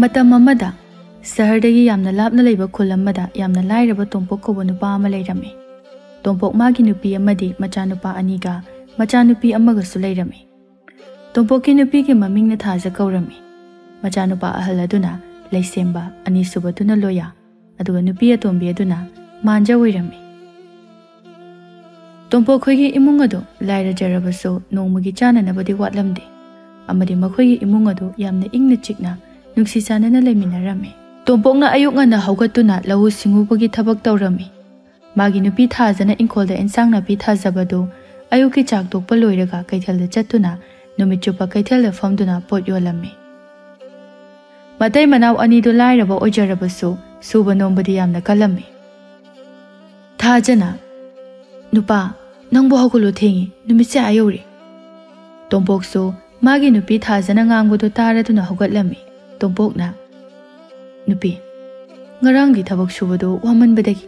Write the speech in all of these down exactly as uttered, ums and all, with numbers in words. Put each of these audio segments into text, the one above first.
ꯃꯇꯝ ꯑꯃꯗ ꯁꯍꯔꯗꯒꯤ ꯌꯥꯝꯅ ꯂꯥꯞꯅ ꯂꯩꯕ ꯈꯨꯜ ꯑꯃꯗ ꯌꯥꯝꯅ ꯂꯥꯏꯔꯕ ꯇꯣꯝꯄꯣꯛ ꯀꯧꯕ ꯅꯨꯄꯥ ꯑꯃ ꯂꯩꯔꯝꯃꯤ꯫ ꯇꯣꯝꯄꯣꯛ ꯃꯥꯒꯤ ꯅꯨꯄꯤ ꯑꯃꯗꯤ ꯃꯆꯥꯅꯨꯄꯥ ꯑꯅꯤꯒ ꯃꯆꯥꯅꯨꯄꯤ ꯑꯃꯒꯁꯨ ꯂꯩꯔꯝꯃꯤ꯫ ꯇꯣꯝꯄꯣꯛꯀꯤ ꯅꯨꯄꯤꯒꯤ ꯃꯃꯤꯡꯅ ꯊꯥꯖ ꯀꯧꯔꯝꯃꯤ꯫ ꯃꯆꯥꯅꯨꯄꯥ ꯑꯍꯜ ꯑꯗꯨꯅ ꯂꯩꯁꯦꯝꯕ, ꯑꯅꯤꯁꯨꯕꯗꯨꯅ ꯂꯣꯌꯥ, ꯑꯗꯨꯒ ꯅꯨꯄꯤ ꯑꯇꯣꯝꯕꯤ ꯑꯗꯨꯅ ꯃꯥꯟꯖ ꯑꯣꯏꯔꯝꯃꯤ꯫ ꯇꯣꯝꯄꯣꯛ ꯈꯣꯏꯒꯤ ꯏꯃꯨꯡ ꯑꯗꯨ ꯂꯥꯏꯔꯖꯔꯕꯁꯨ ꯅꯣꯡꯃꯒꯤ ꯆꯥꯅꯅꯕꯗꯤ ꯋꯥꯠꯂꯝꯗꯦ, ꯑꯃꯗꯤ ꯃꯈꯣꯏꯒꯤ ꯏꯃꯨꯡ ꯑꯗꯨ ꯌꯥꯝꯅ ꯏꯪꯅ ꯆꯤꯛꯅ ꯅꯨꯡꯁꯤ ꯆꯥꯟꯅꯅ ꯂꯩꯃꯤꯟꯅꯔꯝꯃꯤ꯫ ꯇꯣꯝꯄꯣꯛꯅ ꯑꯌꯨꯛ ꯉꯟꯅ ꯍꯧꯒꯠꯇꯨꯅ ꯂꯧꯎ ꯁꯤꯡꯎꯕꯒꯤ ꯊꯕꯛ ꯇꯧꯔꯝꯃꯤ꯫ ꯃꯥꯒꯤ ꯅꯨꯄꯤ ꯊꯥꯖꯅ ꯏꯪꯈꯣꯜꯗ ꯏꯟꯁꯥꯡ ꯅꯥꯄꯤ ꯊꯥꯖꯕꯗꯨ ꯑꯌꯨꯛꯀꯤ ꯆꯥꯛ ꯇꯣꯛꯄ ꯂꯣꯏꯔꯒ ꯀꯩꯊꯦꯜꯗ ꯆꯠꯇꯨꯅ ꯅꯨꯃꯤꯠ ꯆꯨꯞꯄ ꯀꯩꯊꯦꯜꯗ ꯐꯝꯗꯨꯅ ꯄꯣꯠ ꯌꯣꯜꯂꯝꯃꯤ꯫ ꯃꯇꯩ ꯃꯅꯥꯎ ꯑꯅꯤꯗꯨ ꯂꯥꯏꯔꯕ ꯑꯣꯏꯖꯔꯕꯁꯨ ꯁꯨꯕ ꯅꯣꯝꯕꯗꯤ ꯌꯥꯝꯅ ꯀꯜꯂꯝꯃꯤ꯫ ꯊꯥꯖꯅ, "ꯅꯨꯄꯥ, ꯅꯪꯕꯨ ꯍꯧꯒꯠꯂꯣ, ꯊꯦꯡꯉꯤ, ꯅꯨꯃꯤꯠꯁꯦ ꯑꯥ ꯌꯧꯔꯦ꯫" ꯇꯣꯝꯄꯣꯛꯁꯨ ꯃꯥꯒꯤ ꯅꯨꯄꯤ ꯊꯥꯖꯅ ꯉꯥꯡꯕꯗꯨ ꯇꯥꯔꯗꯨꯅ ꯍꯧꯒꯠꯂꯝꯃꯤ꯫ ꯇꯣꯝꯄꯣꯛꯅ, "ꯅꯨꯄꯤ, ꯉꯔꯥꯡꯒꯤ ꯊꯕꯛ ꯁꯨꯕꯗꯨ ꯋꯥꯃꯟꯕꯗꯒꯤ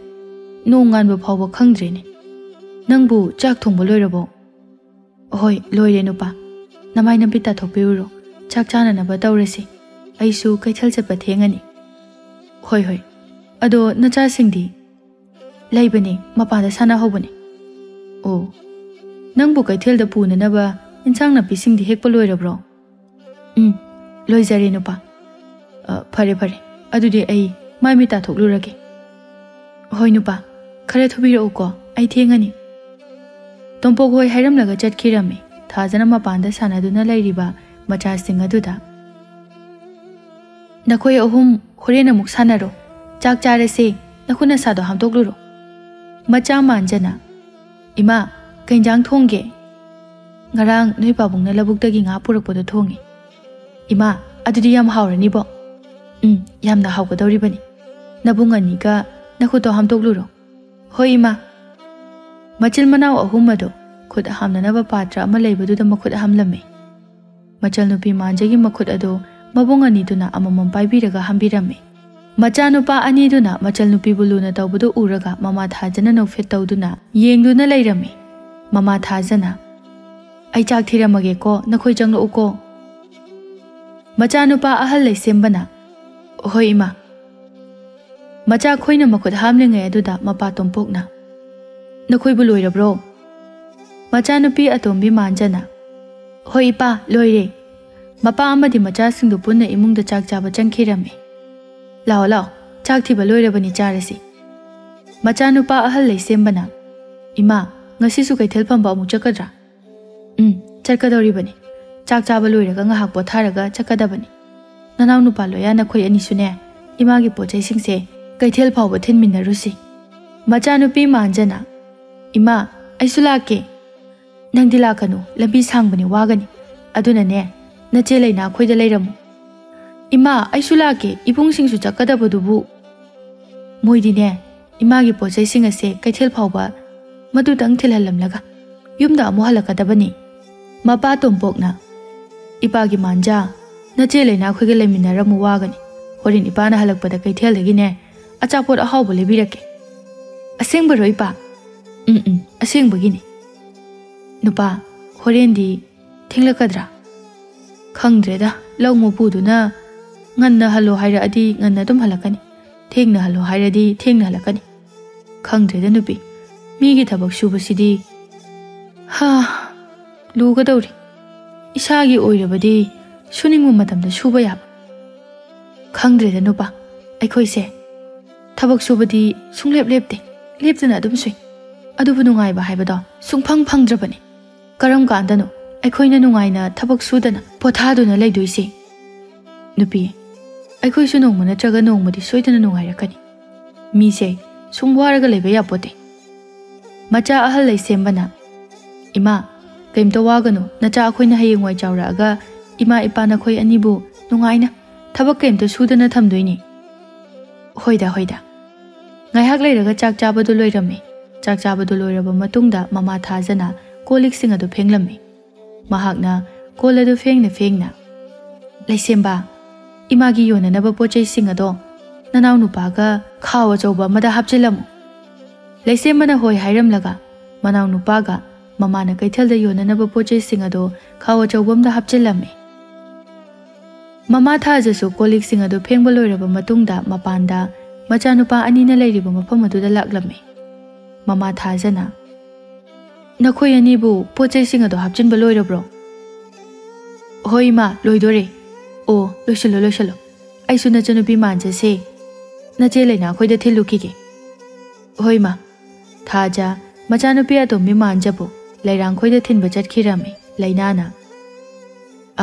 ꯅꯣꯡ ꯉꯥꯟꯕ ꯐꯥꯎꯕ ꯈꯪꯗ꯭ꯔꯦꯅꯦ꯫ ꯅꯪꯕꯨ ꯆꯥꯛ ꯊꯣꯡꯕ ꯂꯣꯏꯔꯕꯣ?" "ꯍꯣꯏ, ꯂꯣꯏꯔꯦ ꯅꯨꯄꯥ꯫ ꯅꯃꯥꯏ ꯅꯄꯤ ꯇꯥꯊꯣꯛꯄꯤꯔꯨꯔꯣ꯫ ꯆꯥꯛ ꯆꯥꯅꯅꯕ ꯇꯧꯔꯁꯤ꯫ ꯑꯩꯁꯨ ꯀꯩꯊꯦꯜ ꯆꯠꯄ ꯊꯦꯡꯉꯅꯤ꯫" "ꯍꯣꯏ, ꯍꯣꯏ꯫ ꯑꯗꯣ ꯅꯆꯥꯁꯤꯡꯗꯤ?" "ꯂꯩꯕꯅꯦ, ꯃꯄꯥꯟꯗ ꯁꯥꯟꯅꯍꯧꯕꯅꯦ꯫" "ꯑꯣ, ꯅꯪꯕꯨ ꯀꯩꯊꯦꯜꯗ ꯄꯨꯅꯅꯕ ꯏꯟꯁꯥꯡ ꯅꯥꯄꯤꯁꯤꯡꯗꯤ ꯍꯦꯛꯄ ꯂꯣꯏꯔꯕ꯭ꯔꯣ?" "ꯎꯝ, ꯂꯣꯏꯖꯔꯦ ꯅꯨꯄꯥ꯫" "ꯑ, ꯐꯔꯦ, ꯐꯔꯦ꯫ ꯑꯗꯨꯗꯤ ꯑꯩ ꯃꯥꯏ ꯃꯤꯠ ꯇꯥꯊꯣꯛꯂꯨꯔꯒꯦ꯫" "ꯍꯣꯏ ꯅꯨꯄꯥ, ꯈꯔ ꯊꯨꯕꯤꯔꯛꯎꯀꯣ, ꯑꯩ ꯊꯦꯡꯉꯅꯤ꯫" ꯇꯣꯝꯄꯣꯛ ꯍꯣꯏ ꯍꯥꯏꯔꯝꯂꯒ ꯆꯠꯈꯤꯔꯝꯃꯤ꯫ ꯊꯥꯖꯅ ꯃꯄꯥꯟꯗ ꯁꯥꯟꯅꯗꯨꯅ ꯂꯩꯔꯤꯕ ꯃꯆꯥꯁꯤꯡ ꯑꯗꯨꯗ, "ꯅꯈꯣꯏ ꯑꯍꯨꯝ ꯍꯣꯔꯦꯟ ꯑꯃꯨꯛ ꯁꯥꯟꯅꯔꯣ꯫ ꯆꯥꯛ ꯆꯥꯔꯁꯦ, ꯅꯈꯨꯠ ꯅꯁꯥꯗꯣ ꯍꯥꯝꯗꯣꯛꯂꯨꯔꯣ꯫" ꯃꯆꯥ ꯃꯥꯟꯖꯅ, "ꯏꯃꯥ, ꯀꯩ ꯏꯟꯖꯥꯡ ꯊꯣꯡꯒꯦ?" "ꯉꯔꯥꯡ ꯅꯣꯏ ꯄꯥꯕꯨꯡꯅ ꯂꯧꯕꯨꯛꯇꯒꯤ ꯉꯥ ꯄꯨꯔꯛꯄꯗꯣ ꯊꯣꯡꯉꯦ꯫" "ꯏꯃꯥ, ꯑꯗꯨꯗꯤ ꯌꯥꯝ ꯍꯥꯎꯔꯅꯤꯕꯣ꯫" "ꯎꯝ, ꯌꯥꯝꯅ ꯍꯥꯎꯒꯗꯧꯔꯤꯕꯅꯤ꯫ ꯅꯕꯨꯡ ꯑꯅꯤꯒ ꯅꯈꯨꯠꯇꯣ ꯍꯥꯝꯗꯣꯛꯂꯨꯔꯣ꯫" "ꯍꯣꯏ ꯏꯃꯥ꯫" ꯃꯆꯤꯟ ꯃꯅꯥꯎ ꯑꯍꯨꯝ ꯑꯗꯨ ꯈꯨꯠ ꯍꯥꯝꯅꯅꯕ ꯄꯥꯇ꯭ꯔ ꯑꯃ ꯂꯩꯕꯗꯨꯗ ꯃꯈꯨꯠ ꯍꯥꯝꯂꯝꯃꯤ꯫ ꯃꯆꯜꯅꯨꯄꯤ ꯃꯥꯟꯖꯒꯤ ꯃꯈꯨꯠ ꯑꯗꯨ ꯃꯕꯨꯡ ꯑꯅꯤꯗꯨꯅ ꯑꯃꯃꯝ ꯄꯥꯏꯕꯤꯔꯒ ꯍꯥꯝꯕꯤꯔꯝꯃꯤ꯫ ꯃꯆꯥꯅꯨꯄꯥ ꯑꯅꯤꯗꯨꯅ ꯃꯆꯜꯅꯨꯄꯤꯕꯨ ꯂꯨꯅ ꯇꯧꯕꯗꯨ ꯎꯔꯒ ꯃꯃꯥ ꯊꯥꯖꯅ ꯅꯣꯛꯐꯦꯠ ꯇꯧꯗꯨꯅ ꯌꯦꯡꯗꯨꯅ ꯂꯩꯔꯝꯃꯤ꯫ ꯃꯃꯥ ꯊꯥꯖꯅ, "ꯑꯩ ꯆꯥꯛ ꯊꯤꯔꯝꯃꯒꯦꯀꯣ, ꯅꯈꯣꯏ ꯆꯪꯂꯛꯎꯀꯣ꯫" ꯃꯆꯥꯅꯨꯄꯥ ꯑꯍꯜ ꯂꯩꯁꯦꯝꯕꯅ, "ꯍꯣꯏ, ꯏꯃꯥ"꯫ ꯃꯆꯥ ꯈꯣꯏꯅ ꯃꯈꯨꯠ ꯍꯥꯝꯂꯤꯉꯩ ꯑꯗꯨꯗ ꯃꯄꯥ ꯇꯣꯝꯄꯣꯛꯅ, "ꯅꯈꯣꯏꯕꯨ ꯂꯣꯏꯔꯕ꯭ꯔꯣ?" ꯃꯆꯥꯅꯨꯄꯤ ꯑꯇꯣꯝꯕꯤ ꯃꯥꯟꯖꯅ, "ꯍꯣꯏ, ꯏꯄꯥ, ꯂꯣꯏꯔꯦ"꯫ ꯃꯄꯥ ꯑꯃꯗꯤ ꯃꯆꯥꯁꯤꯡꯗꯨ ꯄꯨꯟꯅ ꯏꯃꯨꯡꯗ ꯆꯥꯛ ꯆꯥꯕ ꯆꯪꯈꯤꯔꯝꯃꯤ꯫ "ꯂꯥꯛꯑꯣ, ꯂꯥꯛꯑꯣ, ꯆꯥꯛ ꯊꯤꯕ ꯂꯣꯏꯔꯕꯅꯤ, ꯆꯥꯔꯁꯤ"꯫ ꯃꯆꯥꯅꯨꯄꯥ ꯑꯍꯜ ꯂꯩꯁꯦꯝꯕꯅ, "ꯏꯃꯥ, ꯉꯁꯤꯁꯨ ꯀꯩꯊꯦꯜ ꯐꯝꯕ ꯑꯃꯨꯛ ꯆꯠꯀꯗ꯭ꯔꯥ?" "ꯎꯝ, ꯆꯠꯀꯗꯧꯔꯤꯕꯅꯤ꯫ ꯆꯥꯛ ꯆꯥꯕ ꯂꯣꯏꯔꯒ ꯉꯥꯏꯍꯥꯛ ꯄꯣꯊꯥꯔꯒ ꯆꯠꯀꯗꯕꯅꯤ꯫ ꯅꯅꯥꯎ ꯅꯨꯄꯥ ꯂꯣꯌꯥ ꯅꯈꯣꯏ ꯑꯅꯤꯁꯨꯅꯦ, ꯏꯃꯥꯒꯤ ꯄꯣꯠ ꯆꯩꯁꯤꯡꯁꯦ ꯀꯩꯊꯦꯜ ꯐꯥꯎꯕ ꯊꯤꯟꯃꯤꯟꯅꯔꯨꯁꯤ"꯫ ꯃꯆꯥꯅꯨꯄꯤ ꯃꯥꯟꯖꯅ, "ꯏꯃꯥ, ꯑꯩꯁꯨ ꯂꯥꯛꯀꯦ"꯫ "ꯅꯪꯗꯤ ꯂꯥꯛꯀꯅꯨ, ꯂꯝꯕꯤ ꯁꯥꯡꯕꯅꯤ, ꯋꯥꯒꯅꯤ꯫ ꯑꯗꯨꯅꯅꯦ, ꯅꯆꯦ ꯂꯩꯅꯥ ꯈꯣꯏꯗ ꯂꯩꯔꯝꯃꯨ"꯫ "ꯏꯃꯥ, ꯑꯩꯁꯨ ꯂꯥꯛꯀꯦ, ꯏꯕꯨꯡꯁꯤꯡꯁꯨ ꯆꯠꯀꯗꯕꯗꯨꯕꯨ"꯫ ꯃꯣꯏꯗꯤꯅꯦ, ꯏꯃꯥꯒꯤ ꯄꯣꯠ ꯆꯩꯁꯤꯡ ꯑꯁꯦ ꯀꯩꯊꯦꯜ ꯐꯥꯎꯕ ꯃꯗꯨꯇꯪ ꯊꯤꯜꯍꯜꯂꯝꯂꯒ ꯌꯨꯝꯗ ꯑꯃꯨꯛ ꯍꯜꯂꯛꯀꯗꯕꯅꯤ꯫ ꯃꯄꯥ ꯇꯣꯝꯄꯣꯛꯅ, "ꯏꯄꯥꯒꯤ ꯃꯥꯟꯖꯥ, ꯅꯆꯦ ꯂꯩꯅꯥ ꯈꯣꯏꯒ ꯂꯩꯃꯤꯟꯅꯔꯝꯃꯨ, ꯋꯥꯒꯅꯤ꯫ ꯍꯣꯔꯦꯟ ꯏꯄꯥꯅ ꯍꯜꯂꯛꯄꯗ ꯀꯩꯊꯦꯜꯗꯒꯤꯅꯦ ꯑꯆꯥꯄꯣꯠ ꯑꯍꯥꯎꯕ ꯂꯩꯕꯤꯔꯛꯀꯦ"꯫ "ꯑꯁꯦꯡꯕꯔꯣ, ꯏꯄꯥ?" "ꯎꯝ, ꯎꯝ, ꯑꯁꯦꯡꯕꯒꯤꯅꯤ"꯫ "ꯅꯨꯄꯥ, ꯍꯣꯔꯦꯟꯗꯤ ꯊꯦꯡꯂꯛꯀꯗ꯭ꯔꯥ?" "ꯈꯪꯗ꯭ꯔꯦꯗ, ꯂꯧ ꯃꯄꯨꯗꯨꯅ ꯉꯟꯅ ꯍꯜꯂꯣ ꯍꯥꯏꯔꯛꯑꯗꯤ ꯉꯟꯅ ꯑꯗꯨꯝ ꯍꯜꯂꯛꯀꯅꯤ, ꯊꯦꯡꯅ ꯍꯜꯂꯣ ꯍꯥꯏꯔꯗꯤ ꯊꯦꯡꯅ ꯍꯜꯂꯛꯀꯅꯤ꯫ ꯈꯪꯗ꯭ꯔꯦꯗ ꯅꯨꯄꯤ, ꯃꯤꯒꯤ ꯊꯕꯛ ꯁꯨꯕꯁꯤꯗꯤ, ꯍꯥ, ꯂꯨꯒꯗꯧꯔꯤ꯫ ꯏꯁꯥꯒꯤ ꯑꯣꯏꯔꯕꯗꯤ ꯁꯨꯅꯤꯡꯕ ꯃꯇꯝꯗ ꯁꯨꯕ ꯌꯥꯕ꯫ ꯈꯪꯗ꯭ꯔꯦꯗ ꯅꯨꯄꯥ, ꯑꯩꯈꯣꯏꯁꯦ ꯊꯕꯛ ꯁꯨꯕꯗꯤ ꯁꯨꯡꯂꯦꯞ ꯂꯦꯞꯇꯦ, ꯂꯦꯞꯇꯅ ꯑꯗꯨꯝ ꯁꯨꯏ꯫ ꯑꯗꯨꯕꯨ ꯅꯨꯡꯉꯥꯏꯕ ꯍꯥꯏꯕꯗꯣ ꯁꯨꯡꯐꯪ ꯐꯪꯗ꯭ꯔꯕꯅꯤ꯫ ꯀꯔꯝ ꯀꯥꯟꯗꯅꯣ ꯑꯩꯈꯣꯏꯅ ꯅꯨꯡꯉꯥꯏꯅ ꯊꯕꯛ ꯁꯨꯗꯅ ꯄꯣꯊꯥꯗꯨꯅ ꯂꯩꯗꯣꯏꯁꯦ? ꯅꯨꯄꯤ, ꯑꯩꯈꯣꯏꯁꯨ ꯅꯣꯡꯃ ꯅꯠꯇ꯭ꯔꯒ ꯅꯣꯡꯃꯗꯤ ꯁꯣꯏꯗꯅ ꯅꯨꯡꯉꯥꯏꯔꯛꯀꯅꯤ꯫ ꯃꯤꯁꯦ ꯁꯨꯝ ꯋꯥꯔꯒ ꯂꯩꯕ ꯌꯥꯄꯣꯠꯇꯦ"꯫ ꯃꯆꯥ ꯑꯍꯜ ꯂꯩꯁꯦꯝꯕꯅ, "ꯏꯃꯥ, ꯀꯩꯝꯇ ꯋꯥꯒꯅꯨ, ꯅꯆꯥ ꯑꯩꯈꯣꯏꯅ ꯍꯌꯦꯡꯋꯥꯏ ꯆꯥꯎꯔꯛꯑꯒ ꯏꯃꯥ ꯏꯄꯥ ꯅꯈꯣꯏ ꯑꯅꯤꯕꯨ ꯅꯨꯡꯉꯥꯏꯅ ꯊꯕꯛ ꯀꯩꯝꯇ ꯁꯨꯗꯅ ꯊꯝꯗꯣꯏꯅꯤ"꯫ "ꯍꯣꯏꯗ, ꯍꯣꯏꯗ"꯫ ꯉꯥꯏꯍꯥꯛ ꯂꯩꯔꯒ ꯆꯥꯛ ꯆꯥꯕꯗꯨ ꯂꯣꯏꯔꯝꯃꯤ꯫ ꯆꯥꯛ ꯆꯥꯕꯗꯨ ꯂꯣꯏꯔꯕ ꯃꯇꯨꯡꯗ ꯃꯃꯥ ꯊꯥꯖꯅ ꯀꯣꯜ ꯂꯤꯛꯁꯤꯡ ꯑꯗꯨ ꯐꯦꯡꯂꯝꯃꯤ꯫ ꯃꯍꯥꯛꯅ ꯀꯣꯜ ꯑꯗꯨ ꯐꯦꯡꯅ ꯐꯦꯡꯅ, "ꯂꯩꯁꯦꯝꯕ, ꯏꯃꯥꯒꯤ ꯌꯣꯟꯅꯅꯕ ꯄꯣꯠ ꯆꯩꯁꯤꯡ ꯑꯗꯣ ꯅꯅꯥꯎ ꯅꯨꯄꯥꯒ ꯈꯥꯎ ꯑꯆꯧꯕ ꯑꯃꯗ ꯍꯥꯞꯆꯤꯜꯂꯝꯃꯨ"꯫ ꯂꯩꯁꯦꯝꯕꯅ ꯍꯣꯏ ꯍꯥꯏꯔꯝꯂꯒ ꯃꯅꯥꯎ ꯅꯨꯄꯥꯒ ꯃꯃꯥꯅ ꯀꯩꯊꯦꯜꯗ ꯌꯣꯟꯅꯅꯕ ꯄꯣꯠ ꯆꯩꯁꯤꯡ ꯑꯗꯣ ꯈꯥꯎ ꯑꯆꯧꯕ ꯑꯃꯗ ꯍꯥꯞꯆꯤꯜꯂꯝꯃꯤ꯫ ꯃꯃꯥ ꯊꯥꯖꯁꯨ ꯀꯣꯜ ꯂꯤꯛꯁꯤꯡ ꯑꯗꯨ ꯐꯦꯡꯕ ꯂꯣꯏꯔꯕ ꯃꯇꯨꯡꯗ ꯃꯄꯥꯟꯗ ꯃꯆꯥꯅꯨꯄꯥ ꯑꯅꯤꯅ ꯂꯩꯔꯤꯕ ꯃꯐꯝ ꯑꯗꯨꯗ ꯂꯥꯛꯂꯝꯃꯤ꯫ ꯃꯃꯥ ꯊꯥꯖꯅ, "ꯅꯈꯣꯏ ꯑꯅꯤꯕꯨ ꯄꯣꯠ ꯆꯩꯁꯤꯡ ꯑꯗꯨ ꯍꯥꯞꯆꯤꯟꯕ ꯂꯣꯏꯔꯕ꯭ꯔꯣ?" "ꯍꯣꯏ ꯏꯃꯥ, ꯂꯣꯏꯗꯣꯔꯦ꯫ ꯑꯣ, ꯂꯣꯏꯁꯤꯜꯂꯣ, ꯂꯣꯏꯁꯤꯜꯂꯣ꯫ ꯑꯩꯁꯨ ꯅꯆꯟꯅꯨꯄꯤ ꯃꯥꯟꯖꯁꯦ ꯅꯆꯦ ꯂꯩꯅꯥ ꯈꯣꯏꯗ ꯊꯤꯜꯂꯨꯈꯤꯒꯦ꯫" "ꯍꯣꯏ ꯏꯃꯥ꯫" ꯊꯥꯖ ꯃꯆꯥꯅꯨꯄꯤ ꯑꯇꯣꯝꯕꯤ ꯃꯥꯟꯖꯕꯨ ꯂꯩꯔꯥꯡ ꯈꯣꯏꯗ ꯊꯤꯟꯕ ꯆꯠꯈꯤꯔꯝꯃꯤ꯫ ꯂꯩꯅꯥꯅ,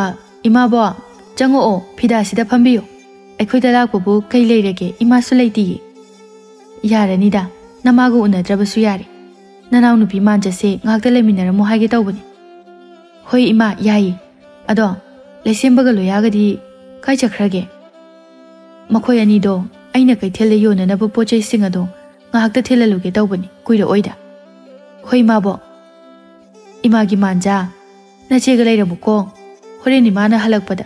"ꯑ, ꯏꯃꯥꯕꯣ, ꯆꯪꯉꯛꯑꯣ, ꯐꯤꯗꯥꯁꯤꯗ ꯐꯝꯕꯤꯌꯨ꯫ ꯑꯩꯈꯣꯏꯗ ꯂꯥꯛꯄꯕꯨ ꯀꯩ ꯂꯩꯔꯒꯦ? ꯏꯃꯥꯁꯨ ꯂꯩꯇꯤꯌꯦ꯫" "ꯌꯥꯔꯅꯤꯗ, ꯅꯃꯥꯒ ꯎꯅꯗ꯭ꯔꯕꯁꯨ ꯌꯥꯔꯦ꯫ ꯅꯅꯥꯎꯅꯨꯄꯤ ꯃꯥꯟꯖꯁꯦ ꯉꯥꯏꯍꯥꯛꯇ ꯂꯩꯃꯤꯟꯅꯔꯝꯃꯣ ꯍꯥꯏꯒꯦ ꯇꯧꯕꯅꯤ꯫" "ꯍꯣꯏ ꯏꯃꯥ, ꯌꯥꯏꯌꯦ꯫ ꯑꯗꯣ ꯂꯩꯁꯦꯝꯕꯒ ꯂꯣꯌꯥꯒꯗꯤ ꯀꯥꯏ ꯆꯠꯈ꯭ꯔꯒꯦ?" "ꯃꯈꯣꯏ ꯑꯅꯤꯗꯣ ꯑꯩꯅ ꯀꯩꯊꯦꯜꯗ ꯌꯣꯟꯅꯅꯕ ꯄꯣꯠ ꯆꯩꯁꯤꯡ ꯑꯗꯣ ꯉꯥꯏꯍꯥꯛꯇ ꯊꯤꯜꯍꯜꯂꯨꯒꯦ ꯇꯧꯕꯅꯤ, ꯀꯨꯏꯔꯛꯑꯣꯏꯗ꯫" "ꯍꯣꯏ ꯏꯃꯥꯕꯣ꯫" "ꯏꯃꯥꯒꯤ ꯃꯥꯟꯖꯥ, ꯅꯆꯦꯒ ꯂꯩꯔꯝꯃꯨꯀꯣ꯫ ꯍꯣꯔꯦꯟ ꯏꯃꯥꯅ ꯍꯜꯂꯛꯄꯗ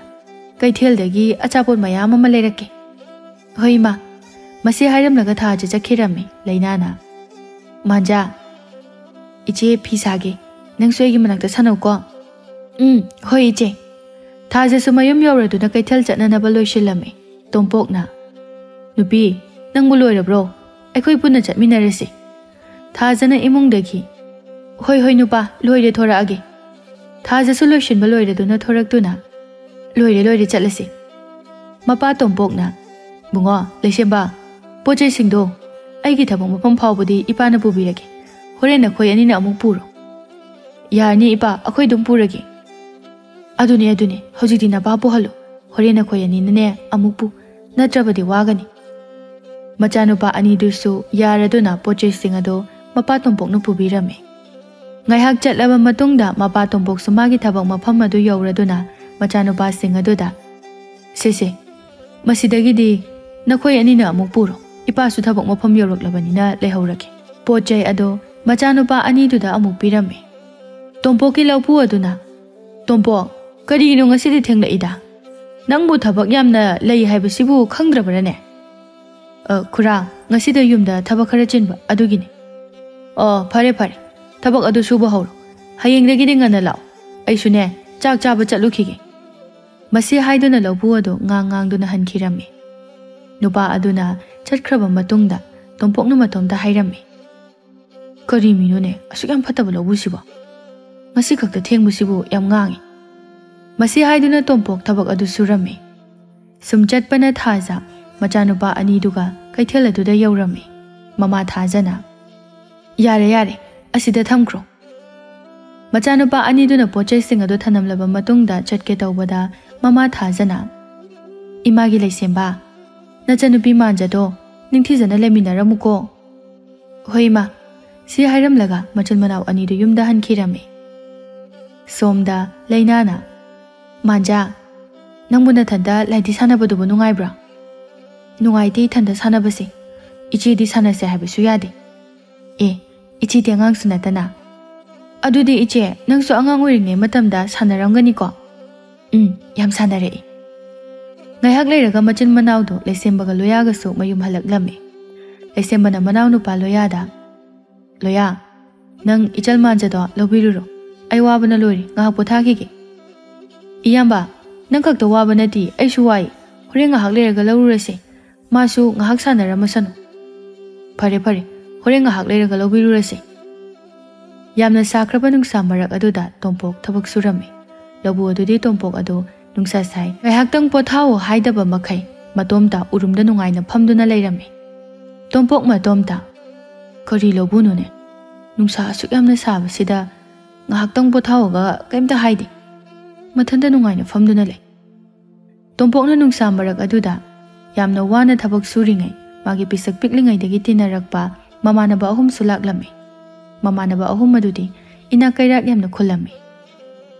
ꯀꯩꯊꯦꯜꯗꯒꯤ ꯑꯆꯥꯄꯣꯠ ꯃꯌꯥꯝ ꯑꯃ ꯂꯩꯔꯛꯀꯦ꯫" "ꯍꯣꯏ ꯏꯃꯥ꯫" ꯃꯁꯤ ꯍꯥꯏꯔꯝꯂꯒ ꯊꯥꯖ ꯆꯠꯈꯤꯔꯝꯃꯤ꯫ ꯂꯩꯅꯥꯅ, "ꯃꯥꯟꯖꯥ, ꯏꯆꯦ ꯐꯤ ꯁꯥꯒꯦ, ꯅꯪꯁꯨ ꯑꯩꯒꯤ ꯃꯅꯥꯛꯇ ꯁꯥꯟꯅꯧꯀꯣ꯫" "ꯎꯝ, ꯍꯣꯏ ꯏꯆꯦ꯫" ꯊꯥꯖꯁꯨ ꯃꯌꯨꯝ ꯌꯧꯔꯗꯨꯅ ꯀꯩꯊꯦꯜ ꯆꯠꯅꯅꯕ ꯂꯣꯏꯁꯤꯜꯂꯝꯃꯤ꯫ ꯇꯣꯝꯄꯣꯛꯅ, "ꯅꯨꯄꯤ, ꯅꯪꯕꯨ ꯂꯣꯏꯔꯕ꯭ꯔꯣ? ꯑꯩꯈꯣꯏ ꯄꯨꯟꯅ ꯆꯠꯃꯤꯟꯅꯔꯁꯤ꯫" ꯊꯥꯖꯅ ꯏꯃꯨꯡꯗꯒꯤ, "ꯍꯣꯏ, ꯍꯣꯏ ꯅꯨꯄꯥ, ꯂꯣꯏꯔꯦ, ꯊꯣꯔꯛꯑꯒꯦ꯫" ꯊꯥꯖꯁꯨ ꯂꯣꯏꯁꯤꯟꯕ ꯂꯣꯏꯔꯗꯨꯅ ꯊꯣꯔꯛꯇꯨꯅ, "ꯂꯣꯏꯔꯦ, ꯂꯣꯏꯔꯦ, ꯆꯠꯂꯁꯤ꯫" ꯃꯄꯥ ꯇꯣꯝꯄꯣꯛꯅ, "ꯕꯨꯡꯉꯣ ꯂꯩꯁꯦꯝꯕ, ꯄꯣꯠ ꯆꯩꯁꯤꯡꯗꯣ ꯑꯩꯒꯤ ꯊꯕꯛ ꯃꯐꯝ ꯐꯥꯎꯕꯗꯤ ꯏꯄꯥꯅ ꯄꯨꯕꯤꯔꯒꯦ꯫ ꯍꯣꯔꯦꯟ ꯅꯈꯣꯏ ꯑꯅꯤꯅ ꯑꯃꯨꯛ ꯄꯨꯔꯣ꯫" "ꯌꯥꯔꯅꯤ ꯏꯄꯥ, ꯑꯩꯈꯣꯏ ꯑꯗꯨꯝ ꯄꯨꯔꯒꯦ꯫" "ꯑꯗꯨꯅꯦ, ꯑꯗꯨꯅꯦ, ꯍꯧꯖꯤꯛꯇꯤ ꯅꯄꯥ ꯄꯨꯍꯜꯂꯨ꯫ ꯍꯣꯔꯦꯟ ꯅꯈꯣꯏ ꯑꯅꯤꯅꯅꯦ ꯑꯃꯨꯛ ꯄꯨ, ꯅꯠꯇ꯭ꯔꯕꯗꯤ ꯋꯥꯒꯅꯤ꯫" ꯃꯆꯥꯅꯨꯄꯥ ꯑꯅꯤꯗꯨꯁꯨ ꯌꯥꯔꯗꯨꯅ ꯄꯣꯠ ꯆꯩꯁꯤꯡ ꯑꯗꯨ ꯃꯄꯥ ꯇꯣꯝꯄꯣꯛꯅ ꯄꯨꯕꯤꯔꯝꯃꯤ꯫ ꯉꯥꯏꯍꯥꯛ ꯆꯠꯂꯕ ꯃꯇꯨꯡꯗ ꯃꯄꯥ ꯇꯣꯝꯄꯣꯛꯁꯨ ꯃꯥꯒꯤ ꯊꯕꯛ ꯃꯐꯝ ꯑꯗꯨ ꯌꯧꯔꯗꯨꯅ ꯃꯆꯥꯅꯨꯄꯥꯁꯤꯡ ꯑꯗꯨꯗ, "ꯁꯦ, ꯁꯦ, ꯃꯁꯤꯗꯒꯤꯗꯤ ꯅꯈꯣꯏ ꯑꯅꯤꯅ ꯑꯃꯨꯛ ꯄꯨꯔꯣ꯫ ꯏꯄꯥꯁꯨ ꯊꯕꯛ ꯃꯐꯝ ꯌꯧꯔꯛꯂꯕꯅꯤꯅ ꯂꯩꯍꯧꯔꯒꯦ꯫" ꯄꯣꯠ ꯆꯩ ꯑꯗꯨ ꯃꯆꯥꯅꯨꯄꯥ ꯑꯅꯤꯗꯨꯗ ꯑꯃꯨꯛ ꯄꯤꯔꯝꯃꯤ꯫ ꯇꯣꯝꯄꯣꯛꯀꯤ ꯂꯧꯄꯨ ꯑꯗꯨꯅ, "ꯇꯣꯝꯄꯣꯛ, ꯀꯔꯤꯒꯤꯅꯣ ꯉꯁꯤꯗꯤ ꯊꯦꯡꯂꯛꯏꯗ? ꯅꯪꯕꯨ ꯊꯕꯛ ꯌꯥꯝꯅ ꯂꯩ ꯍꯥꯏꯕꯁꯤꯕꯨ ꯈꯪꯗ꯭ꯔꯕꯔꯅꯦ?" "ꯑ, ꯈꯨꯔꯥ, ꯉꯁꯤꯗꯣ ꯌꯨꯝꯗ ꯊꯕꯛ ꯈꯔ ꯆꯤꯟꯕ ꯑꯗꯨꯒꯤꯅꯤ꯫" "ꯑꯣ, ꯐꯔꯦ, ꯐꯔꯦ꯫ ꯊꯕꯛ ꯑꯗꯨ ꯁꯨꯕ ꯍꯧꯔꯣ꯫ ꯍꯌꯦꯡꯗꯒꯤꯗꯤ ꯉꯟꯅ ꯂꯥꯛꯑꯣ꯫ ꯑꯩꯁꯨꯅꯦ, ꯆꯥꯛ ꯆꯥꯕ ꯆꯠꯂꯨꯈꯤꯒꯦ꯫" ꯃꯁꯤ ꯍꯥꯏꯗꯨꯅ ꯂꯧꯕꯨ ꯑꯗꯨ ꯉꯥꯡ ꯉꯥꯡꯗꯨꯅ ꯍꯟꯈꯤꯔꯝꯃꯤ꯫ ꯅꯨꯄꯥ ꯑꯗꯨꯅ ꯆꯠꯈ꯭ꯔꯕ ꯃꯇꯨꯡꯗ ꯇꯣꯝꯄꯣꯛꯅ ꯃꯇꯣꯝꯇ ꯍꯥꯏꯔꯝꯃꯤ, "ꯀꯔꯤ ꯃꯤꯅꯣꯅꯦ, ꯑꯁꯨꯛ ꯌꯥꯝ ꯐꯠꯇꯕ ꯂꯧꯕꯨꯁꯤꯕꯣ? ꯉꯁꯤ ꯈꯛꯇ ꯊꯦꯡꯕꯁꯤꯕꯨ ꯌꯥꯝ ꯉꯥꯡꯉꯤ"꯫ ꯃꯁꯤ ꯍꯥꯏꯗꯨꯅ ꯇꯣꯝꯄꯣꯛ ꯊꯕꯛ ꯑꯗꯨ ꯁꯨꯔꯝꯃꯤ꯫ ꯁꯨꯝ ꯆꯠꯄꯅ ꯊꯥꯖ ꯃꯆꯥꯅꯨꯄꯥ ꯑꯅꯤꯗꯨꯒ ꯀꯩꯊꯦꯜ ꯑꯗꯨꯗ ꯌꯧꯔꯝꯃꯤ꯫ ꯃꯃꯥ ꯊꯥꯖꯅ, "ꯌꯥꯔꯦ, ꯌꯥꯔꯦ, ꯑꯁꯤꯗ ꯊꯝꯈ꯭ꯔꯣ"꯫ ꯃꯆꯥꯅꯨꯄꯥ ꯑꯅꯤꯗꯨꯅ ꯄꯣꯠ ꯆꯩꯁꯤꯡ ꯑꯗꯨ ꯊꯅꯝꯂꯕ ꯃꯇꯨꯡꯗ ꯆꯠꯀꯦ ꯇꯧꯕꯗ, ꯃꯃꯥ ꯊꯥꯖꯅ, "ꯏꯃꯥꯒꯤ ꯂꯩꯁꯦꯝꯕ, ꯅꯆꯟꯅꯨꯄꯤ ꯃꯥꯟꯖꯗꯣ ꯅꯤꯡꯊꯤꯖꯅ ꯂꯩꯃꯤꯟꯅꯔꯝꯃꯨꯀꯣ"꯫ "ꯍꯣꯏ, ꯏꯃꯥ"꯫ ꯁꯤ ꯍꯥꯏꯔꯝꯂꯒ ꯃꯆꯤꯟ ꯃꯅꯥꯎ ꯑꯅꯤꯗꯨ ꯌꯨꯝꯗ ꯍꯟꯈꯤꯔꯝꯃꯤ꯫ ꯁꯣꯝꯗ ꯂꯩꯅꯥꯅ, "ꯃꯥꯟꯖꯥ, ꯅꯪꯕꯨ ꯅꯊꯟꯇ ꯂꯥꯏꯙꯤ ꯁꯥꯟꯅꯕꯗꯨꯕꯨ ꯅꯨꯡꯉꯥꯏꯕ꯭ꯔꯥ?" "ꯅꯨꯡꯉꯥꯏꯇꯦ ꯏꯊꯟꯇ ꯁꯥꯟꯅꯕꯁꯦ꯫ ꯏꯆꯦꯗꯤ ꯁꯥꯟꯅꯁꯦ ꯍꯥꯏꯕꯁꯨ ꯌꯥꯗꯦ"꯫ "ꯑꯦ, ꯏꯆꯦꯗꯤ ꯑꯉꯥꯡꯁꯨ ꯅꯠꯇꯅ"꯫ "ꯑꯗꯨꯗꯤ ꯏꯆꯦ, ꯅꯪꯁꯨ ꯑꯉꯥꯡ ꯑꯣꯏꯔꯤꯉꯩ ꯃꯇꯝꯗ ꯁꯥꯟꯅꯔꯝꯒꯅꯤꯀꯣ?" "ꯎꯝ, ꯌꯥꯝ ꯁꯥꯟꯅꯔꯛꯏ"꯫ ꯉꯥꯏꯍꯥꯛ ꯂꯩꯔꯒ ꯃꯆꯤꯟ ꯃꯅꯥꯎꯗꯣ ꯂꯩꯁꯦꯝꯕꯒ ꯂꯣꯌꯥꯒꯁꯨ ꯃꯌꯨꯝ ꯍꯜꯂꯛꯂꯝꯃꯤ꯫ ꯂꯩꯁꯦꯝꯕꯅ ꯃꯅꯥꯎꯅꯨꯄꯥ ꯂꯣꯌꯥꯗ, "ꯂꯣꯌꯥ, ꯅꯪ ꯏꯆꯜ ꯃꯥꯟꯖꯗꯣ ꯂꯧꯕꯤꯔꯨꯔꯣ꯫ ꯑꯩ ꯋꯥꯕꯅ ꯂꯣꯏꯔꯦ, ꯉꯥꯏꯍꯥꯛ ꯄꯣꯊꯥꯈꯤꯒꯦ"꯫ "ꯏꯌꯥꯝꯕ, ꯅꯪ ꯈꯛꯇ ꯋꯥꯕ ꯅꯠꯇꯦ, ꯑꯩꯁꯨ ꯋꯥꯏ꯫ ꯍꯣꯔꯦꯟ ꯉꯥꯏꯍꯥꯛ ꯂꯩꯔꯒ ꯂꯧꯔꯨꯔꯁꯦ꯫ ꯃꯥꯁꯨ ꯉꯥꯏꯍꯥꯛ ꯁꯥꯟꯅꯔꯝꯃꯁꯅꯨ"꯫ "ꯐꯔꯦ, ꯐꯔꯦ, ꯍꯣꯔꯦꯟ ꯉꯥꯏꯍꯥꯛ ꯂꯩꯔꯒ ꯂꯧꯕꯤꯔꯨꯔꯁꯦ"꯫ ꯌꯥꯝꯅ ꯁꯥꯈ꯭ꯔꯕ ꯅꯨꯡꯁꯥ ꯃꯔꯛ ꯑꯗꯨꯗ ꯇꯣꯝꯄꯣꯛ ꯊꯕꯛ ꯁꯨꯔꯝꯃꯤ꯫ ꯂꯧꯕꯨ ꯑꯗꯨꯗꯤ ꯇꯣꯝꯄꯣꯛ ꯑꯗꯨ ꯅꯨꯡꯁꯥ ꯁꯥꯏ, ꯉꯥꯏꯍꯥꯛꯇꯪ ꯄꯣꯊꯥꯑꯣ ꯍꯥꯏꯗꯕ ꯃꯈꯩ ꯃꯇꯣꯝꯇ ꯎꯔꯨꯝꯗ ꯅꯨꯡꯉꯥꯏꯅ ꯐꯝꯗꯨꯅ ꯂꯩꯔꯝꯃꯤ꯫ ꯇꯣꯝꯄꯣꯛ ꯃꯇꯣꯝꯇ, "ꯀꯔꯤ ꯂꯧꯕꯨꯅꯣꯅꯦ? ꯅꯨꯡꯁꯥ ꯑꯁꯨꯛ ꯌꯥꯝꯅ ꯁꯥꯕꯁꯤꯗ ꯉꯥꯏꯍꯥꯛꯇꯪ ꯄꯣꯊꯥꯑꯣꯒ ꯀꯩꯝꯇ ꯍꯥꯏꯗꯦ꯫ ꯃꯊꯟꯇ ꯅꯨꯡꯉꯥꯏꯅ ꯐꯝꯗꯨꯅ ꯂꯩ"꯫ ꯇꯣꯝꯄꯣꯛꯅ ꯅꯨꯡꯁꯥ ꯃꯔꯛ ꯑꯗꯨꯗ ꯌꯥꯝꯅ ꯋꯥꯅ ꯊꯕꯛ ꯁꯨꯔꯤꯉꯩ ꯃꯥꯒꯤ ꯄꯤꯁꯛ ꯄꯤꯛꯂꯤꯉꯩꯗꯒꯤ ꯇꯤꯟꯅꯔꯛꯄ ꯃꯃꯥꯟꯅꯕ ꯑꯍꯨꯝꯁꯨ ꯂꯥꯛꯂꯝꯃꯤ꯫ ꯃꯃꯥꯟꯅꯕ ꯑꯍꯨꯝ ꯑꯗꯨꯗꯤ ꯏꯅꯥꯛ ꯀꯩꯔꯥꯛ ꯌꯥꯝꯅ ꯈꯨꯜꯂꯝꯃꯤ꯫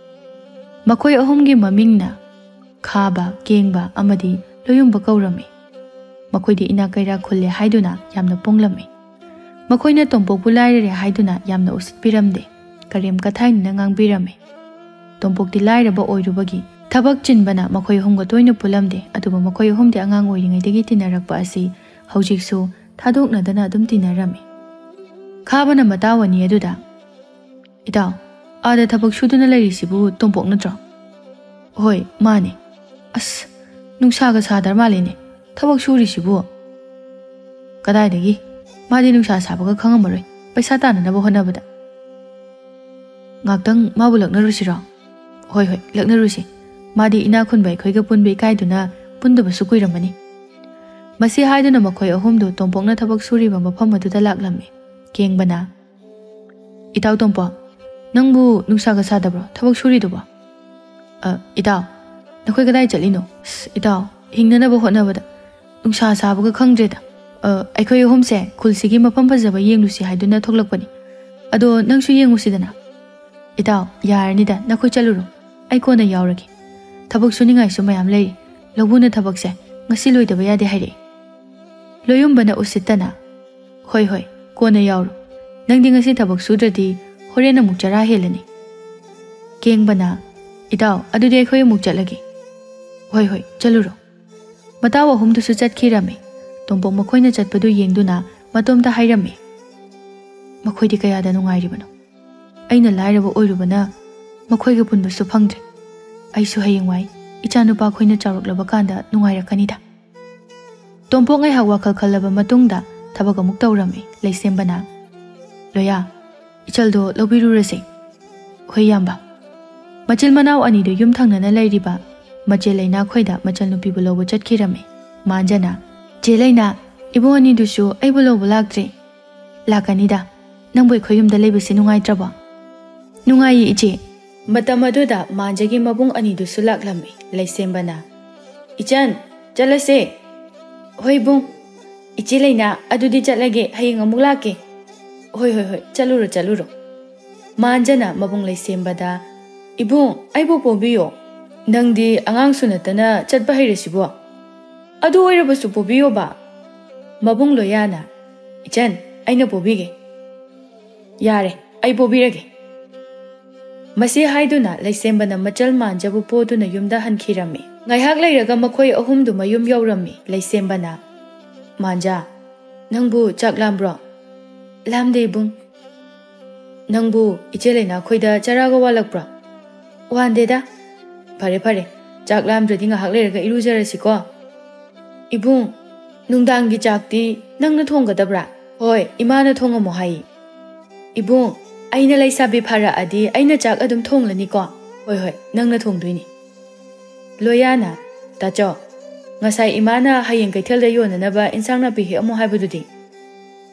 ꯃꯈꯣꯏ ꯑꯍꯨꯝꯒꯤ ꯃꯃꯤꯡꯅ ꯈꯥꯕ, ꯀꯦꯡꯕ ꯑꯃꯗꯤ ꯂꯣꯌꯨꯝꯕ ꯀꯧꯔꯝꯃꯤ꯫ ꯃꯈꯣꯏꯗꯤ ꯏꯅꯥꯛ ꯀꯩꯔꯥꯛ ꯈꯨꯜꯂꯦ ꯍꯥꯏꯗꯨꯅ ꯌꯥꯝꯅ ꯄꯣꯡꯂꯝꯃꯤ꯫ ꯃꯈꯣꯏꯅ ꯇꯣꯝꯄꯣꯛꯄꯨ ꯂꯥꯏꯔꯔꯦ ꯍꯥꯏꯗꯨꯅ ꯌꯥꯝꯅ ꯎꯁꯤꯠꯄꯤꯔꯝꯗꯦ, ꯀꯔꯦꯝ ꯀꯊꯥꯏꯅꯅ ꯉꯥꯡꯕꯤꯔꯝꯃꯤ꯫ ꯇꯣꯝꯄꯣꯛꯇꯤ ꯂꯥꯏꯔꯕ ꯑꯣꯏꯔꯨꯕꯒꯤ ꯊꯕꯛ ꯆꯤꯟꯕꯅ ꯃꯈꯣꯏ ꯑꯍꯨꯝꯒ ꯇꯣꯏꯅ ꯄꯨꯜꯂꯝꯗꯦ, ꯑꯗꯨꯕꯨ ꯃꯈꯣꯏ ꯑꯍꯨꯝꯗꯤ ꯑꯉꯥꯡ ꯑꯣꯏꯔꯤꯉꯩꯗꯒꯤ ꯇꯤꯟꯅꯔꯛꯄ ꯑꯁꯤ ꯍꯧꯖꯤꯛꯁꯨ ꯊꯥꯗꯣꯛꯅꯗꯅ ꯑꯗꯨꯝ ꯇꯤꯟꯅꯔꯝꯃꯤ꯫ ꯈꯥꯕꯅ ꯃꯇꯥꯎ ꯑꯅꯤ ꯑꯗꯨꯗ, "ꯏꯇꯥꯎ, ꯑꯥꯗ ꯊꯕꯛ ꯁꯨꯗꯨꯅ ꯂꯩꯔꯤꯁꯤꯕꯨ ꯇꯣꯝꯄꯣꯛ ꯅꯠꯇ꯭ꯔꯣ?" "ꯍꯣꯏ, ꯃꯥꯅꯦ꯫ ꯑꯁ, ꯅꯨꯡꯁꯥꯒ ꯁꯥꯗ꯭ꯔ ꯃꯥꯜꯂꯦꯅꯦ, ꯊꯕꯛ ꯁꯨꯔꯤꯁꯤꯕꯨ?" "ꯀꯗꯥꯏꯗꯒꯤ? ꯃꯥꯗꯤ ꯅꯨꯡꯁꯥ ꯁꯥꯕꯒ ꯈꯪꯉꯝꯃꯔꯣꯏ, ꯄꯩꯁꯥ ꯇꯥꯅꯅꯕ ꯍꯣꯠꯅꯕꯗ꯫ ꯉꯥꯛꯇꯪ ꯃꯥꯕꯨ ꯂꯛꯅꯔꯨꯁꯤꯔꯣ?" "ꯍꯣꯏ, ꯍꯣꯏ, ꯂꯛꯅꯔꯨꯁꯤ꯫ ꯃꯥꯗꯤ ꯏꯅꯥꯛ ꯈꯨꯟꯕ ꯑꯩꯈꯣꯏꯒ ꯄꯨꯟꯕ ꯏꯀꯥꯏꯗꯨꯅ ꯄꯨꯟꯗꯕꯁꯨ ꯀꯨꯏꯔꯝꯃꯅꯤ꯫" ꯃꯁꯤ ꯍꯥꯏꯗꯨꯅ ꯃꯈꯣꯏ ꯑꯍꯨꯝꯗꯨ ꯇꯣꯝꯄꯣꯛꯅ ꯊꯕꯛ ꯁꯨꯔꯤꯕ ꯃꯐꯝ ꯑꯗꯨꯗ ꯂꯥꯛꯂꯝꯃꯤ꯫ ꯀꯦꯡꯕꯅ, "ꯏꯇꯥꯎ ꯇꯣꯝꯄꯣꯛ, ꯅꯪꯕꯨ ꯅꯨꯡꯁꯥꯒ ꯁꯥꯗꯕ꯭ꯔꯣ ꯊꯕꯛ ꯁꯨꯔꯤꯗꯨꯕꯣ?" "ꯑ, ꯏꯇꯥꯎ, ꯅꯈꯣꯏ ꯀꯗꯥꯏ ꯆꯠꯂꯤꯅꯣ?" "ꯑꯁ, ꯏꯇꯥꯎ, ꯍꯤꯡꯅꯅꯕ ꯍꯣꯠꯅꯕꯗ ꯅꯨꯡꯁꯥ ꯁꯥꯕꯒ ꯈꯪꯗ꯭ꯔꯦꯗ꯫ ꯑ, ꯑꯩꯈꯣꯏ ꯑꯍꯨꯝꯁꯦ ꯈꯨꯜꯁꯤꯒꯤ ꯃꯐꯝ ꯐꯖꯕ ꯌꯦꯡꯂꯨꯁꯤ ꯍꯥꯏꯗꯨꯅ ꯊꯣꯛꯂꯛꯄꯅꯤ꯫ ꯑꯗꯣ ꯅꯪꯁꯨ ꯌꯦꯡꯉꯨꯁꯤꯗꯅ꯫" "ꯏꯇꯥꯎ, ꯌꯥꯔꯅꯤꯗ, ꯅꯈꯣꯏ ꯆꯠꯂꯨꯔꯣ꯫ ꯑꯩ ꯀꯣꯟꯅ ꯌꯥꯎꯔꯒꯦ꯫ ꯊꯕꯛ ꯁꯨꯅꯤꯡꯉꯥꯏꯁꯨ ꯃꯌꯥꯝ ꯂꯩꯔꯤ꯫ ꯂꯧꯕꯨꯅ ꯊꯕꯛꯁꯦ ꯉꯁꯤ ꯂꯣꯏꯗꯕ ꯌꯥꯗꯦ ꯍꯥꯏꯔꯛꯑꯦ꯫" ꯂꯣꯌꯨꯝꯕꯅ ꯎꯁꯤꯠꯇꯅ, "ꯍꯣꯏ, ꯍꯣꯏ, ꯀꯣꯟꯅ ꯌꯥꯎꯔꯣ꯫ ꯅꯪꯗꯤ ꯉꯁꯤ ꯊꯕꯛ ꯁꯨꯗ꯭ꯔꯗꯤ ꯍꯣꯔꯦꯟ ꯑꯃꯨꯛ ꯆꯔꯥ ꯍꯦꯜꯂꯅꯤ꯫" ꯀꯦꯡꯕꯅ, "ꯏꯇꯥꯎ, ꯑꯗꯨꯗꯤ ꯑꯩꯈꯣꯏ ꯑꯃꯨꯛ ꯆꯠꯂꯒꯦ꯫" "ꯍꯣꯏ, ꯍꯣꯏ, ꯆꯠꯂꯨꯔꯣ꯫" ꯃꯇꯥꯎ ꯑꯍꯨꯝꯗꯨꯁꯨ ꯆꯠꯈꯤꯔꯝꯃꯤ꯫ ꯇꯣꯝꯄꯣꯛ ꯃꯈꯣꯏꯅ ꯆꯠꯄꯗꯨ ꯌꯦꯡꯗꯨꯅ ꯃꯇꯣꯝꯇ ꯍꯥꯏꯔꯝꯃꯤ, "ꯃꯈꯣꯏꯗꯤ ꯀꯌꯥꯗ ꯅꯨꯡꯉꯥꯏꯔꯤꯕꯅꯣ? ꯑꯩꯅ ꯂꯥꯏꯔꯕ ꯑꯣꯏꯔꯨꯕꯅ ꯃꯈꯣꯏꯒ ꯄꯨꯟꯕꯁꯨ ꯐꯪꯗ꯭ꯔꯦ꯫ ꯑꯩꯁꯨ ꯍꯌꯦꯡꯋꯥꯏ ꯏꯆꯥꯅꯨꯄꯥ ꯑꯩꯈꯣꯏꯅ ꯆꯥꯎꯔꯛꯂꯕ ꯀꯥꯟꯗ ꯅꯨꯡꯉꯥꯏꯔꯛꯀꯅꯤꯗ꯫" ꯇꯣꯝꯄꯣꯛ ꯉꯥꯏꯍꯥꯛ ꯋꯥꯈꯜ ꯈꯜꯂꯕ ꯃꯇꯨꯡꯗ ꯊꯕꯛ ꯑꯃꯨꯛ ꯇꯧꯔꯝꯃꯤ ꯂꯩꯁꯦꯝꯕꯅ꯫ "ꯂꯣꯌꯥ, ꯏꯆꯜꯗꯣ ꯂꯧꯕꯤꯔꯨꯔꯁꯦ꯫" "ꯍꯣꯏ, ꯏꯌꯥꯝꯕ꯫" ꯃꯆꯤꯜ ꯃꯅꯥꯎ ꯑꯅꯤꯗꯨ ꯌꯨꯝ ꯊꯪꯅꯅ ꯂꯩꯔꯤꯕ ꯃꯆꯦ ꯂꯩꯅꯥ ꯈꯣꯏꯗ ꯃꯆꯜꯅꯨꯄꯤꯕꯨ ꯂꯧꯕ ꯆꯠꯈꯤꯔꯝꯃꯤ꯫ ꯃꯥꯟꯖꯅ, "ꯆꯦ ꯂꯩꯅꯥ, ꯏꯕꯨꯡ ꯑꯅꯤꯗꯨꯁꯨ ꯑꯩꯕꯨ ꯂꯧꯕ ꯂꯥꯛꯇ꯭ꯔꯦ꯫" "ꯂꯥꯛꯀꯅꯤꯗ, ꯅꯪꯕꯨ ꯑꯩꯈꯣꯏ ꯌꯨꯝꯗ ꯂꯩꯕꯁꯤ ꯅꯨꯡꯉꯥꯏꯇ꯭ꯔꯕꯣ?" "ꯅꯨꯡꯉꯥꯏꯌꯦ, ꯏꯆꯦ꯫" ꯃꯇꯝ ꯑꯗꯨꯗ ꯃꯥꯟꯖꯒꯤ ꯃꯕꯨꯡ ꯑꯅꯤꯗꯨꯁꯨ ꯂꯥꯛꯂꯝꯃꯤ꯫ ꯂꯩꯁꯦꯝꯕꯅ, "ꯏꯆꯟ, ꯆꯠꯂꯁꯦ꯫" "ꯍꯣꯏ, ꯏꯕꯨꯡ꯫" "ꯏꯆꯦ ꯂꯩꯅꯥ, ꯑꯗꯨꯗꯤ ꯆꯠꯂꯒꯦ, ꯍꯌꯦꯡ ꯑꯃꯨꯛ ꯂꯥꯛꯀꯦ꯫" "ꯍꯣꯏ, ꯍꯣꯏ, ꯍꯣꯏ, ꯆꯠꯂꯨꯔꯣ, ꯆꯠꯂꯨꯔꯣ꯫" ꯃꯥꯟꯖꯅ ꯃꯕꯨꯡ ꯂꯩꯁꯦꯝꯕꯗ, "ꯏꯕꯨꯡ, ꯑꯩꯕꯨ ꯄꯣꯕꯤꯌꯣ꯫ ꯅꯪꯗꯤ ꯑꯉꯥꯡꯁꯨ ꯅꯠꯇꯅ ꯆꯠꯄ ꯍꯩꯔꯁꯤꯕꯣ꯫ ꯑꯗꯨ ꯑꯣꯏꯔꯕꯁꯨ ꯄꯣꯕꯤꯌꯣꯕ꯫" ꯃꯕꯨꯡ ꯂꯣꯌꯥꯅ, "ꯏꯆꯟ, ꯑꯩꯅ ꯄꯣꯕꯤꯒꯦ꯫" "ꯌꯥꯔꯦ, ꯑꯩ ꯄꯣꯕꯤꯔꯒꯦ꯫" ꯃꯁꯤ ꯍꯥꯏꯗꯨꯅ ꯂꯩꯁꯦꯝꯕꯅ ꯃꯆꯜ ꯃꯥꯟꯖꯕꯨ ꯄꯣꯗꯨꯅ ꯌꯨꯝꯗ ꯍꯟꯈꯤꯔꯝꯃꯤ꯫ ꯉꯥꯏꯍꯥꯛ ꯂꯩꯔꯒ ꯃꯈꯣꯏ ꯑꯍꯨꯝꯗꯨ ꯃꯌꯨꯝ ꯌꯧꯔꯝꯃꯤ꯫ ꯂꯩꯁꯦꯝꯕꯅ, "ꯃꯥꯟꯖꯥ, ꯅꯪꯕꯨ ꯆꯥꯛ ꯂꯥꯝꯕ꯭ꯔꯣ?" "ꯂꯥꯝꯗꯦ, ꯏꯕꯨꯡ꯫" "ꯅꯪꯕꯨ ꯏꯆꯦ ꯂꯩꯅꯥ ꯈꯣꯏꯗ ꯆꯔꯥꯒ ꯋꯥꯠꯂꯛꯄ꯭ꯔꯣ?" "ꯋꯥꯟꯗꯦꯗ꯫" ꯐꯔꯦ ꯐꯔꯦ, ꯆꯥꯛ ꯂꯥꯝꯗ꯭ꯔꯗꯤ ꯉꯥꯏꯍꯥꯛ ꯂꯩꯔꯒ ꯏꯔꯨꯖꯔꯁꯤꯀꯣ꯫ ꯏꯕꯨꯡ, ꯅꯨꯡꯗꯥꯡꯒꯤ ꯆꯥꯛꯇꯤ ꯅꯪꯅ ꯊꯣꯡꯒꯗꯕ꯭ꯔꯥ? ꯍꯣꯏ, ꯏꯃꯥꯅ ꯊꯣꯡꯉꯝꯃꯣ ꯍꯥꯏꯌꯦ꯫ ꯏꯕꯨꯡ, ꯑꯩꯅ ꯂꯩꯁꯥꯕꯤ ꯐꯥꯔꯛꯑꯗꯤ ꯑꯩꯅ ꯆꯥꯛ ꯑꯗꯨꯝ ꯊꯣꯡꯂꯅꯤꯀꯣ꯫ ꯍꯣꯏ ꯍꯣꯏ, ꯅꯪꯅ ꯊꯣꯡꯗꯣꯏꯅꯤ꯫ ꯂꯣꯌꯥꯅ, ꯇꯥꯆꯧ, ꯉꯁꯥꯏ ꯏꯃꯥꯅ ꯍꯌꯦꯡ ꯀꯩꯊꯦꯜꯗ ꯌꯣꯟꯅꯅꯕ ꯏꯟꯁꯥꯡ ꯅꯥꯄꯤ ꯍꯦꯛꯑꯝꯃꯣ ꯍꯥꯏꯕꯗꯨꯗꯤ?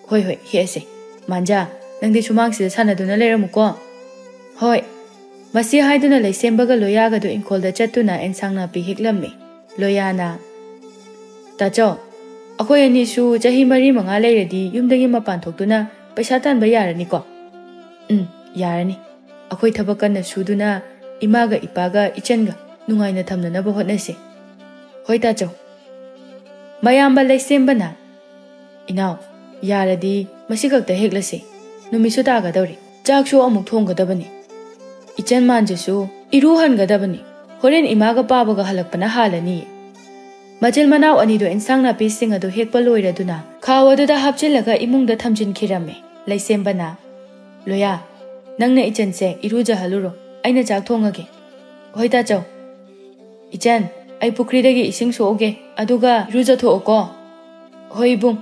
ꯍꯣꯏ ꯍꯣꯏ, ꯍꯦꯛꯑꯁꯦ꯫ ꯃꯥꯟꯖꯥ, ꯅꯪꯗꯤ ꯁꯨꯃꯥꯡꯁꯤꯗ ꯁꯥꯟꯅꯗꯨꯅ ꯂꯩꯔꯝꯃꯨꯀꯣ꯫ ꯍꯣꯏ꯫ ꯃꯁꯤ ꯍꯥꯏꯗꯨꯅ ꯂꯩꯁꯦꯝꯕꯒ ꯂꯣꯌꯥꯒꯗꯨ ꯏꯪꯈꯣꯜꯗ ꯆꯠꯇꯨꯅ ꯏꯟꯁꯥꯡ ꯅꯥꯄꯤ ꯍꯦꯛꯂꯝꯃꯤ꯫ ꯂꯣꯌꯥꯅ, ꯇꯥꯆꯧ, ꯑꯩꯈꯣꯏ ꯑꯅꯤꯁꯨ ꯆꯍꯤ ꯃꯔꯤ ꯃꯉꯥ ꯂꯩꯔꯗꯤ ꯌꯨꯝꯗꯒꯤ ꯃꯄꯥꯟ ꯊꯣꯛꯇꯨꯅ ꯄꯩꯁꯥ ꯇꯥꯟꯕ ꯌꯥꯔꯅꯤꯀꯣ? ꯎꯝ, ꯌꯥꯔꯅꯤ꯫ ꯑꯩꯈꯣꯏ ꯊꯕꯛ ꯀꯟꯅ ꯁꯨꯗꯨꯅ ꯏꯃꯥꯒ ꯏꯄꯥꯒ ꯏꯆꯟꯒ ꯅꯨꯡꯉꯥꯏꯅ ꯊꯝꯅꯅꯕ ꯍꯣꯠꯅꯁꯤ꯫ ꯍꯣꯏ ꯇꯥꯆꯧ꯫ ꯃꯌꯥꯝꯕ ꯂꯩꯁꯦꯝꯕꯅ, ꯏꯅꯥꯎ, ꯌꯥꯔꯗꯤ ꯃꯁꯤ ꯈꯛꯇ ꯍꯦꯛꯂꯁꯤ꯫ ꯅꯨꯃꯤꯠꯁꯨ ꯇꯥꯒꯗꯧꯔꯤ꯫ ꯆꯥꯛꯁꯨ ꯑꯃꯨꯛ ꯊꯣꯡꯒꯗꯕꯅꯤ꯫ ꯏꯆꯟ ꯃꯥꯟꯖꯁꯨ ꯏꯔꯨꯍꯟꯒꯗꯕꯅꯤ꯫ ꯍꯣꯔꯦꯟ ꯏꯃꯥꯒ ꯄꯥꯕꯒ ꯍꯜꯂꯛꯄꯅ ꯍꯥꯜꯂꯅꯤ꯫ ꯃꯆꯤꯜ ꯃꯅꯥꯎ ꯑꯅꯤꯗꯨ ꯏꯟꯁꯥꯡ ꯅꯥꯄꯤꯁꯤꯡ ꯑꯗꯨ ꯍꯦꯛꯄ ꯂꯣꯏꯔꯗꯨꯅ ꯈꯥꯎ ꯑꯗꯨꯗ ꯍꯥꯞꯆꯤꯜꯂꯒ ꯏꯃꯨꯡꯗ ꯊꯝꯖꯤꯟꯈꯤꯔꯝꯃꯤ꯫ ꯂꯩꯁꯦꯝꯕꯅ, ꯂꯣꯌꯥ, ꯅꯪꯅ ꯏꯆꯟꯁꯦ ꯏꯔꯨꯖꯍꯜꯂꯨꯔꯣ, ꯑꯩꯅ ꯆꯥꯛ ꯊꯣꯡꯉꯒꯦ꯫ ꯍꯣꯏ ꯇꯥꯆꯧ꯫ ꯏꯆꯟ, ꯑꯩ ꯄꯨꯈ꯭ꯔꯤꯗꯒꯤ ꯏꯁꯤꯡ ꯁꯣꯛꯎꯒꯦ, ꯑꯗꯨꯒ ꯏꯔꯨꯖꯊꯣꯛꯑꯣꯀꯣ꯫ ꯍꯣꯏ ꯏꯕꯨꯡ꯫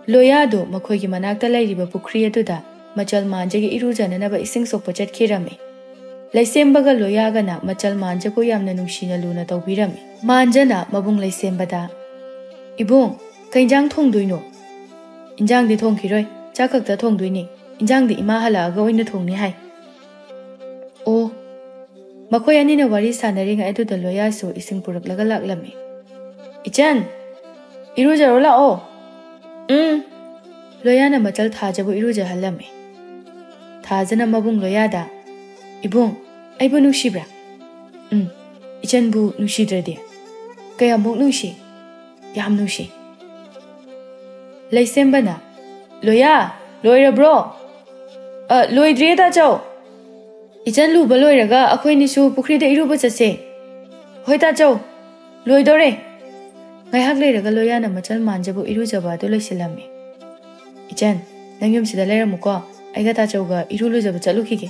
ꯂꯣꯌꯥꯗꯨ ꯃꯈꯣꯏꯒꯤ ꯃꯅꯥꯛꯇ ꯂꯩꯔꯤꯕ ꯄꯨꯈ꯭ꯔꯤ ꯑꯗꯨꯗ ꯃꯆꯜ ꯃꯥꯟꯖꯒꯤ ꯏꯔꯨꯖꯅꯅꯕ ꯏꯁꯤꯡ ꯁꯣꯛꯄ ꯆꯠꯈꯤꯔꯝꯃꯤ꯫ ꯂꯩꯁꯦꯝꯕꯒ ꯂꯣꯌꯥꯒꯅ ꯃꯆꯜ ꯃꯥꯟꯖꯕꯨ ꯌꯥꯝꯅ ꯅꯨꯡꯁꯤꯅ ꯂꯨꯅ ꯇꯧꯕꯤꯔꯝꯃꯤ꯫ ꯃꯥꯟꯖꯅ ꯃꯕꯨꯡ ꯂꯩꯁꯦꯝꯕꯗ, ꯏꯕꯨꯡ, ꯀꯩ ꯏꯟꯖꯥꯡ ꯊꯣꯡꯗꯣꯏꯅꯣ? ꯏꯟꯖꯥꯡꯗꯤ ꯊꯣꯡꯈꯤꯔꯣꯏ, ꯆꯥꯛ ꯈꯛꯇ ꯊꯣꯡꯗꯣꯏꯅꯤ꯫ ꯏꯟꯖꯥꯡꯗꯤ ꯏꯃꯥ ꯍꯜꯂꯛꯑꯒ ꯑꯣꯏꯅ ꯊꯣꯡꯅꯤ ꯍꯥꯏ꯫ ꯑꯣ꯫ ꯃꯈꯣꯏ ꯑꯅꯤꯅ ꯋꯥꯔꯤ ꯁꯥꯟꯅꯔꯤꯉꯩ ꯑꯗꯨꯗ ꯂꯣꯌꯥꯁꯨ ꯏꯁꯤꯡ ꯄꯨꯔꯛꯂꯒ ꯂꯥꯛꯂꯝꯃꯤ꯫ ꯏꯆꯟ, ꯏꯔꯨꯖꯔꯣ ꯂꯥꯛꯑꯣ꯫ ꯎꯝ꯫ ꯂꯣꯌꯥꯅ ꯃꯆꯜ ꯊꯥꯖꯕꯨ ꯏꯔꯨꯖꯍꯜꯂꯝꯃꯤ꯫ ꯊꯥꯖꯅ ꯃꯕꯨꯡ ꯂꯣꯌꯥꯗ, ꯏꯕꯨꯡ, ꯑꯩꯕꯨ ꯅꯨꯡꯁꯤꯕ꯭ꯔꯥ? ꯎꯝ, ꯏꯆꯟꯕꯨ ꯅꯨꯡꯁꯤꯗ꯭ꯔꯗꯤ? ꯀꯌꯥꯃꯨꯛ ꯅꯨꯡꯁꯤ? ꯌꯥꯝ ꯅꯨꯡꯁꯤ꯫ ꯂꯩꯁꯦꯝꯕꯅ, ꯂꯣꯌꯥ, ꯂꯣꯏꯔꯕ꯭ꯔꯣ? ꯑ, ꯂꯣꯏꯗ꯭ꯔꯤꯌꯦ ꯇꯥꯆꯧ꯫ ꯏꯆꯟ ꯂꯨꯕ ꯂꯣꯏꯔꯒ ꯑꯩꯈꯣꯏꯅꯤꯁꯨ ꯄꯨꯈ꯭ꯔꯤꯗ ꯏꯔꯨꯕ ꯆꯠꯁꯦ꯫ ꯍꯣꯏ ꯇꯥꯆꯧ, ꯂꯣꯏꯗꯧꯔꯦ꯫ ꯉꯥꯏꯍꯥꯛ ꯂꯩꯔꯒ ꯂꯣꯌꯥꯅ ꯃꯆꯜ ꯃꯥꯟꯖꯕꯨ ꯏꯔꯨꯖꯕ ꯑꯗꯨ ꯂꯣꯏꯁꯤꯜꯂꯝꯃꯤ꯫ ꯏꯆꯟ, ꯅꯪ ꯌꯨꯝꯁꯤꯗ ꯂꯩꯔꯝꯃꯨꯀꯣ, ꯑꯩꯒ ꯇꯥꯆꯧꯒ ꯏꯔꯨ ꯂꯨꯖꯕ ꯆꯠꯂꯨꯈꯤꯒꯦ꯫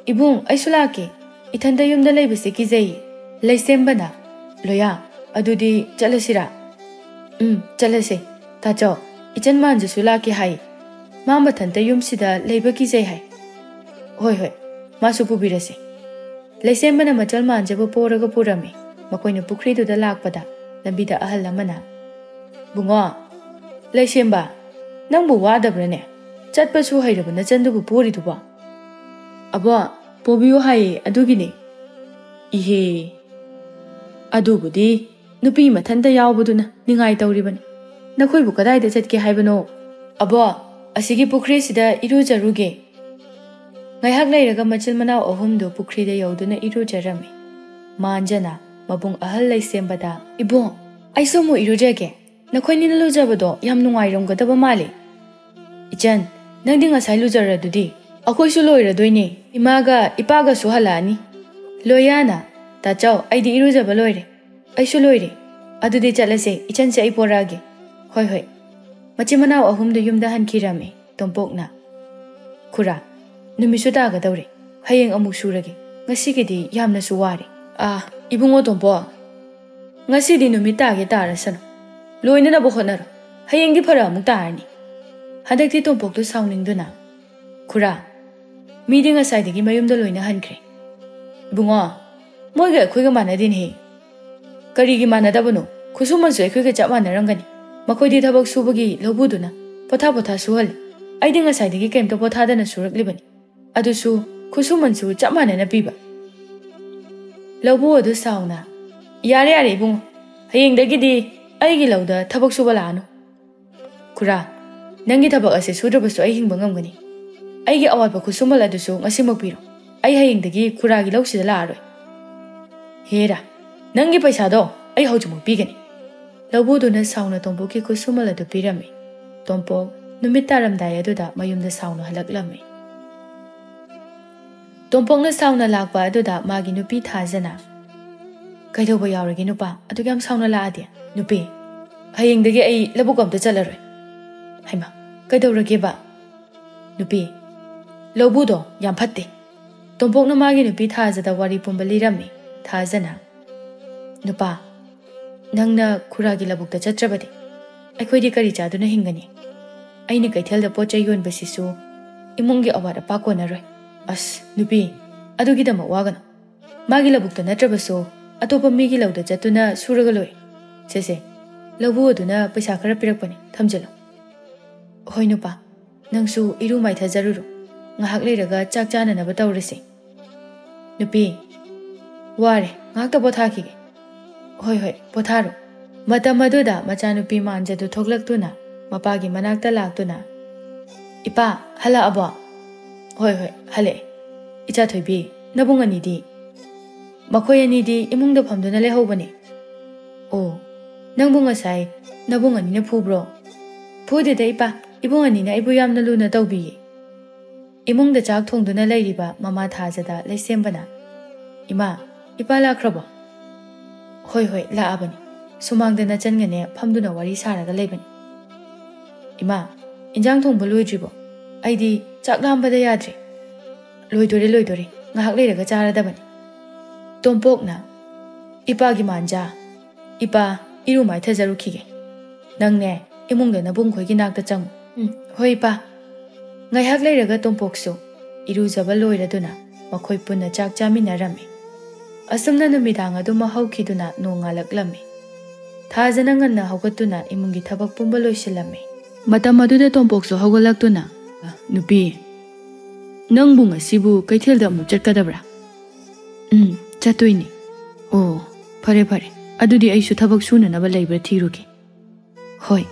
ꯏꯕꯨꯡ, ꯑꯩꯁꯨ ꯂꯥꯛꯀꯦ꯫ "ꯏꯊꯟꯇ ꯌꯨꯝꯗ ꯂꯩꯕꯁꯦ ꯀꯤꯖꯩ꯫" ꯂꯩꯁꯦꯝꯕꯅ, "ꯂꯣꯌꯥ, ꯑꯗꯨꯗꯤ ꯆꯠꯂꯁꯤꯔꯥ?" "ꯎꯝ, ꯆꯠꯂꯁꯦ꯫ ꯇꯥꯆꯧ, ꯏꯆꯟ ꯃꯥꯟꯖꯁꯨ ꯂꯥꯛꯀꯦ ꯍꯥꯏ꯫ ꯃꯥ ꯃꯊꯟꯇ ꯌꯨꯝꯁꯤꯗ ꯂꯩꯕ ꯀꯤꯖꯩ ꯍꯥꯏ꯫" "ꯍꯣꯏ, ꯍꯣꯏ, ꯃꯥꯁꯨ ꯄꯨꯕꯤꯔꯁꯦ꯫" ꯂꯩꯁꯦꯝꯕꯅ ꯃꯆꯜ ꯃꯥꯟꯖꯕ ꯄꯣꯔꯒ ꯄꯨꯔꯝꯃꯤ꯫ ꯃꯈꯣꯏꯅ ꯄꯨꯈ꯭ꯔꯤꯗꯨꯗ ꯂꯥꯛꯄꯗ ꯂꯝꯕꯤꯗ ꯑꯍꯜ ꯑꯃꯅ, "ꯕꯨꯡꯉꯣ, ꯂꯩꯁꯦꯝꯕ, ꯅꯪꯕꯨ ꯋꯥꯗꯕ꯭ꯔꯅꯦ? ꯆꯠꯄꯁꯨ ꯍꯩꯔꯕ ꯅꯆꯟꯗꯨꯕꯨ ꯄꯣꯔꯤꯗꯨꯕꯣ?" "ꯑꯕꯣ, ꯄꯣꯕꯤꯌꯨ ꯍꯥꯏꯌꯦ, ꯑꯗꯨꯒꯤꯅꯦ꯫" "ꯏꯍꯦ, ꯑꯗꯨꯕꯨꯗꯤ ꯅꯨꯄꯤ ꯃꯊꯟꯇ ꯌꯥꯎꯕꯗꯨꯅ ꯅꯤꯡꯉꯥꯏ ꯇꯧꯔꯤꯕꯅꯤ꯫ ꯅꯈꯣꯏꯕꯨ ꯀꯗꯥꯏꯗ ꯆꯠꯀꯦ ꯍꯥꯏꯕꯅꯣ?" "ꯑꯕꯣ, ꯑꯁꯤꯒꯤ ꯄꯨꯈ꯭ꯔꯤꯁꯤꯗ ꯏꯔꯨꯖꯔꯨꯒꯦ꯫" ꯉꯥꯏꯍꯥꯛ ꯂꯩꯔꯒ ꯃꯆꯤꯟ ꯃꯅꯥꯎ ꯑꯍꯨꯝꯗꯨ ꯄꯨꯈ꯭ꯔꯤꯗ ꯌꯧꯗꯨꯅ ꯏꯔꯨꯖꯔꯝꯃꯤ꯫ ꯃꯥꯟꯖꯅ ꯃꯕꯨꯡ ꯑꯍꯜ ꯂꯩꯁꯦꯝꯕꯗ, "ꯏꯕꯨꯡ, ꯑꯩꯁꯨ ꯑꯃꯨꯛ ꯏꯔꯨꯖꯒꯦ꯫ ꯅꯈꯣꯏꯅꯤꯅ ꯂꯨꯖꯕꯗꯣ ꯌꯥꯝ ꯅꯨꯡꯉꯥꯏꯔꯝꯒꯗꯕ ꯃꯥꯜꯂꯤ꯫" "ꯏꯆꯟ, ꯅꯪꯗꯤ ꯉꯁꯥꯏ ꯂꯨꯖꯔꯗꯨꯗꯤ?" "ꯑꯩꯈꯣꯏꯁꯨ ꯂꯣꯏꯔꯗꯣꯏꯅꯦ꯫ ꯏꯃꯥꯒ ꯏꯄꯥꯒꯁꯨ ꯍꯜꯂꯛꯑꯅꯤ꯫" ꯂꯣꯌꯥꯅ, "ꯇꯥꯆꯧ, ꯑꯩꯗꯤ ꯏꯔꯨꯖꯕ ꯂꯣꯏꯔꯦ꯫" "ꯑꯩꯁꯨ ꯂꯣꯏꯔꯦ꯫ ꯑꯗꯨꯗꯤ ꯆꯠꯂꯁꯦ, ꯏꯆꯟꯁꯦ ꯑꯩ ꯄꯣꯔꯛꯑꯒꯦ꯫" "ꯍꯣꯏ, ꯍꯣꯏ꯫" ꯃꯆꯤꯟ ꯃꯅꯥꯎ ꯑꯍꯨꯝꯗꯨ ꯌꯨꯝꯗ ꯍꯟꯈꯤꯔꯝꯃꯤ꯫ ꯇꯣꯝꯄꯣꯛꯅ, "ꯈꯨꯔꯥ, ꯅꯨꯃꯤꯠꯁꯨ ꯇꯥꯒꯗꯧꯔꯦ꯫ ꯍꯌꯦꯡ ꯑꯃꯨꯛ ꯁꯨꯔꯒꯦ꯫ ꯉꯁꯤꯒꯤꯗꯤ ꯌꯥꯝꯅꯁꯨ ꯋꯥꯔꯦ꯫" "ꯑꯥ, ꯏꯕꯨꯡꯉꯣ ꯇꯣꯝꯄꯣꯛ, ꯉꯁꯤꯗꯤ ꯅꯨꯃꯤꯠ ꯇꯥꯒꯦ ꯇꯥꯔꯁꯅꯨ꯫ ꯂꯣꯏꯅꯅꯕ ꯍꯣꯠꯅꯔꯣ꯫ ꯍꯌꯦꯡꯗꯤ ꯐꯔꯛ ꯑꯃꯨꯛ ꯇꯥꯔꯅꯤ꯫" ꯍꯟꯗꯛꯇꯤ ꯇꯣꯝꯄꯣꯛꯇꯨ ꯁꯥꯎꯅꯤꯡꯗꯨꯅ, "ꯈꯨꯔꯥ, ꯃꯤꯗꯤ ꯉꯁꯥꯏꯗꯒꯤ ꯃꯌꯨꯝꯗ ꯂꯣꯏꯅ ꯍꯟꯈ꯭ꯔꯦ꯫ ꯏꯕꯨꯡꯉꯣ, ꯃꯣꯏꯒ ꯑꯩꯈꯣꯏꯒ ꯃꯥꯟꯅꯗꯦꯅꯦꯍꯦ꯫" "ꯀꯔꯤꯒꯤ ꯃꯥꯟꯅꯗꯕꯅꯣ? ꯈꯨꯠꯁꯨꯃꯟꯁꯨ ꯑꯩꯈꯣꯏꯒ ꯆꯞ ꯃꯥꯟꯅꯔꯝꯒꯅꯤ꯫ ꯃꯈꯣꯏꯗꯤ ꯊꯕꯛ ꯁꯨꯕꯒꯤ ꯂꯧꯕꯨꯗꯨꯅ ꯄꯣꯊꯥ ꯄꯣꯊꯥ ꯁꯨꯍꯜꯂꯤ꯫ ꯑꯩꯗꯤ ꯉꯁꯥꯏꯗꯒꯤ ꯀꯩꯝꯇ ꯄꯣꯊꯥꯗꯅ ꯁꯨꯔꯛꯂꯤꯕꯅꯤ꯫ ꯑꯗꯨꯁꯨ ꯈꯨꯠꯁꯨꯃꯟꯁꯨ ꯆꯞ ꯃꯥꯟꯅꯅ ꯄꯤꯕ꯫" ꯂꯧꯕꯨ ꯑꯗꯨ ꯁꯥꯎꯅ, "ꯌꯥꯔꯦ, ꯌꯥꯔꯦ ꯏꯕꯨꯡꯉꯣ, ꯍꯌꯦꯡꯗꯒꯤꯗꯤ ꯑꯩꯒꯤ ꯂꯧꯗ ꯊꯕꯛ ꯁꯨꯕ ꯂꯥꯛꯑꯅꯨ꯫" "ꯈꯨꯔꯥ, ꯅꯪꯒꯤ ꯊꯕꯛ ꯑꯁꯤ ꯁꯨꯗ꯭ꯔꯕꯁꯨ ꯑꯩ ꯍꯤꯡꯕ ꯉꯝꯒꯅꯤ꯫ ꯑꯩꯒꯤ ꯑꯋꯥꯠꯄ ꯈꯨꯠꯁꯨꯃꯜ ꯑꯗꯨꯁꯨ ꯉꯁꯤꯃꯛ ꯄꯤꯔꯣ꯫ ꯑꯩ ꯍꯌꯦꯡꯗꯒꯤ ꯈꯨꯔꯥꯒꯤ ꯂꯧꯁꯤꯗ ꯂꯥꯛꯑꯔꯣꯏ꯫" "ꯍꯦꯔꯥ, ꯅꯪꯒꯤ ꯄꯩꯁꯥꯗꯣ ꯑꯩ ꯍꯧꯖꯤꯛꯃꯛ ꯄꯤꯒꯅꯤ꯫" ꯂꯧꯕꯨꯗꯨꯅ ꯁꯥꯎꯅ ꯇꯣꯝꯄꯣꯛꯀꯤ ꯈꯨꯠꯁꯨꯃꯜ ꯑꯗꯨ ꯄꯤꯔꯝꯃꯤ꯫ ꯇꯣꯝꯄꯣꯛ ꯅꯨꯃꯤꯠ ꯇꯥꯔꯝꯗꯥꯏ ꯑꯗꯨꯗ ꯃꯌꯨꯝꯗ ꯁꯥꯎꯅ ꯍꯜꯂꯛꯂꯝꯃꯤ꯫ ꯇꯣꯝꯄꯣꯛꯅ ꯁꯥꯎꯅ ꯂꯥꯛꯄ ꯑꯗꯨꯗ ꯃꯥꯒꯤ ꯅꯨꯄꯤ ꯊꯥꯖꯅ, "ꯀꯩꯗꯧꯕ ꯌꯥꯎꯔꯒꯦ ꯅꯨꯄꯥ? ꯑꯗꯨꯛ ꯌꯥꯝ ꯁꯥꯎꯅ ꯂꯥꯛꯑꯗꯤ?" "ꯅꯨꯄꯤ, ꯍꯌꯦꯡꯗꯒꯤ ꯑꯩ ꯂꯧꯕꯨꯛ ꯑꯝꯇ ꯆꯠꯂꯔꯣꯏ꯫" "ꯍꯩꯃꯥ, ꯀꯩꯗꯧꯔꯒꯦꯕ?" "ꯅꯨꯄꯤ, ꯂꯧꯕꯨꯗꯣ ꯌꯥꯝ ꯐꯠꯇꯦ꯫ ꯇꯣꯝꯄꯣꯛꯅ ꯃꯥꯒꯤ ꯅꯨꯄꯤ ꯊꯥꯖꯗ ꯋꯥꯔꯤ ꯄꯨꯝꯕ ꯂꯤꯔꯝꯃꯤ꯫ ꯊꯥꯖꯅ, "ꯅꯨꯄꯥ, ꯅꯪꯅ ꯈꯨꯔꯥꯒꯤ ꯂꯧꯕꯨꯛꯇ ꯆꯠꯇ꯭ꯔꯕꯗꯤ ꯑꯩꯈꯣꯏꯗꯤ ꯀꯔꯤ ꯆꯥꯗꯨꯅ ꯍꯤꯡꯒꯅꯤ? ꯑꯩꯅ ꯀꯩꯊꯦꯜꯗ ꯄꯣꯠ ꯆꯩ ꯌꯣꯟꯕꯁꯤꯁꯨ ꯏꯃꯨꯡꯒꯤ ꯑꯋꯥꯠ ꯑꯄꯥ ꯀꯣꯟꯅꯔꯣꯏ꯫ ꯑꯁ, ꯅꯨꯄꯤ, ꯑꯗꯨꯒꯤꯗꯃꯛ ꯋꯥꯒꯅꯨ꯫ ꯃꯥꯒꯤ ꯂꯧꯕꯨꯛꯇ ꯅꯠꯇ꯭ꯔꯕꯁꯨ ꯑꯇꯣꯞꯄ ꯃꯤꯒꯤ ꯂꯧꯗ ꯆꯠꯇꯨꯅ ꯁꯨꯔꯒ ꯂꯣꯏ꯫ ꯁꯦ ꯁꯦ, ꯂꯧꯕꯨ ꯑꯗꯨꯅ ꯄꯩꯁꯥ ꯈꯔ ꯄꯤꯔꯛꯄꯅꯤ, ꯊꯝꯖꯤꯜꯂꯨ꯫ ꯍꯣꯏ ꯅꯨꯄꯥ, ꯅꯪꯁꯨ ꯏꯔꯨ ꯃꯥꯏꯊꯖꯔꯨꯔꯣ꯫ ꯉꯥꯏꯍꯥꯛ ꯂꯩꯔꯒ ꯆꯥꯛ ꯆꯥꯅꯅꯕ ꯇꯧꯔꯁꯤ꯫ ꯅꯨꯄꯤ, ꯋꯥꯔꯦ, ꯉꯥꯏꯍꯥꯛꯇ ꯄꯣꯊꯥꯈꯤꯒꯦ꯫ ꯍꯣꯏ ꯍꯣꯏ, ꯄꯣꯊꯥꯔꯣ꯫ ꯃꯇꯝ ꯑꯗꯨꯗ ꯃꯆꯥꯅꯨꯄꯤ ꯃꯥꯟꯖꯗꯨ ꯊꯣꯛꯂꯛꯇꯨꯅ ꯃꯄꯥꯒꯤ ꯃꯅꯥꯛꯇ ꯂꯥꯛꯇꯨꯅ, "ꯏꯄꯥ, ꯍꯜꯂꯛꯑꯕꯣ?" "ꯍꯣꯏ ꯍꯣꯏ, ꯍꯜꯂꯛꯑꯦ꯫ ꯏꯆꯥ ꯊꯣꯏꯕꯤ, ꯅꯕꯨꯡ ꯑꯅꯤꯗꯤ?" "ꯃꯈꯣꯏ ꯑꯅꯤꯗꯤ ꯏꯃꯨꯡꯗ ꯐꯝꯗꯨꯅ ꯂꯩꯍꯧꯕꯅꯦ꯫" "ꯑꯣ, ꯅꯪꯕꯨ ꯉꯁꯥꯏ ꯅꯕꯨꯡ ꯑꯅꯤꯅ ꯐꯨꯕ꯭ꯔꯣ?" "ꯐꯨꯗꯦꯗ ꯏꯄꯥ, ꯏꯕꯨꯡ ꯑꯅꯤꯅ ꯑꯩꯕꯨ ꯌꯥꯝꯅ ꯂꯨꯅ ꯇꯧꯕꯤꯌꯦ꯫" ꯏꯃꯨꯡꯗ ꯆꯥꯛ ꯊꯣꯡꯗꯨꯅ ꯂꯩꯔꯤꯕ ꯃꯃꯥ ꯊꯥꯖꯗ ꯂꯩꯁꯦꯝꯕꯅ, "ꯏꯃꯥ, ꯏꯄꯥ ꯂꯥꯛꯈ꯭ꯔꯕꯣ?" "ꯍꯣꯏ ꯍꯣꯏ, ꯂꯥꯛꯑꯕꯅꯤ꯫ ꯁꯨꯃꯥꯡꯗ ꯅꯆꯟꯒꯅꯦ ꯐꯝꯗꯨꯅ ꯋꯥꯔꯤ ꯁꯥꯔꯒ ꯂꯩꯕꯅꯤ꯫" "ꯏꯃꯥ, ꯏꯟꯖꯥꯡ ꯊꯣꯡꯕ ꯂꯣꯏꯗ꯭ꯔꯤꯕꯣ? ꯑꯩꯗꯤ ꯆꯥꯛ ꯂꯥꯝꯕꯗ ꯌꯥꯗ꯭ꯔꯦ꯫" "ꯂꯣꯏꯗꯣꯔꯦ, ꯂꯣꯏꯗꯣꯔꯦ, ꯉꯥꯏꯍꯥꯛ ꯂꯩꯔꯒ ꯆꯥꯔꯗꯕꯅꯤ꯫" ꯇꯣꯝꯄꯣꯛꯅ, "ꯏꯄꯥꯒꯤ ꯃꯥꯟꯖꯥ, ꯏꯄꯥ, ꯏꯔꯨ ꯃꯥꯏꯊꯖꯔꯨꯈꯤꯒꯦ꯫ ꯅꯪꯅꯦ, ꯏꯃꯨꯡꯗ ꯅꯕꯨꯡꯈꯣꯏꯒꯤ ꯅꯥꯛꯇ ꯆꯪꯉꯨ꯫" "ꯎꯝ, ꯍꯣꯏ ꯏꯄꯥ꯫" ꯉꯥꯏꯍꯥꯛ ꯂꯩꯔꯒ ꯇꯣꯝꯄꯣꯛꯁꯨ ꯏꯔꯨꯖꯕ ꯂꯣꯏꯔꯗꯨꯅ ꯃꯈꯣꯏ ꯄꯨꯟꯅ ꯆꯥꯛ ꯆꯥꯃꯤꯟꯅꯔꯝꯃꯤ꯫ ꯑꯁꯨꯝꯅ ꯅꯨꯃꯤꯗꯥꯡ ꯑꯗꯨꯃ ꯍꯧꯈꯤꯗꯨꯅ ꯅꯣꯡꯉꯥꯜꯂꯛꯂꯝꯃꯤ꯫ ꯊꯥꯖꯅ ꯉꯟꯅ ꯍꯧꯒꯠꯇꯨꯅ ꯏꯃꯨꯡꯒꯤ ꯊꯕꯛ ꯄꯨꯝꯕ ꯂꯣꯏꯁꯤꯜꯂꯝꯃꯤ꯫ ꯃꯇꯝ ꯑꯗꯨꯗ ꯇꯣꯝꯄꯣꯛꯁꯨ ꯍꯧꯒꯠꯂꯛꯇꯨꯅ, "ꯅꯨꯄꯤ, ꯅꯪꯕꯨ ꯉꯁꯤꯕꯨ ꯀꯩꯊꯦꯜꯗ ꯑꯃꯨꯛ ꯆꯠꯀꯗꯕ꯭ꯔꯥ?" "ꯎꯝ, ꯆꯠꯇꯣꯏꯅꯤ꯫" "ꯑꯣ, ꯐꯔꯦ ꯐꯔꯦ, ꯑꯗꯨꯗꯤ ꯑꯩꯁꯨ ꯊꯕꯛ ꯁꯨꯅꯅꯕ ꯂꯩꯕ꯭ꯔꯥ ꯊꯤꯔꯨꯒꯦ꯫" "ꯍꯣꯏ꯫"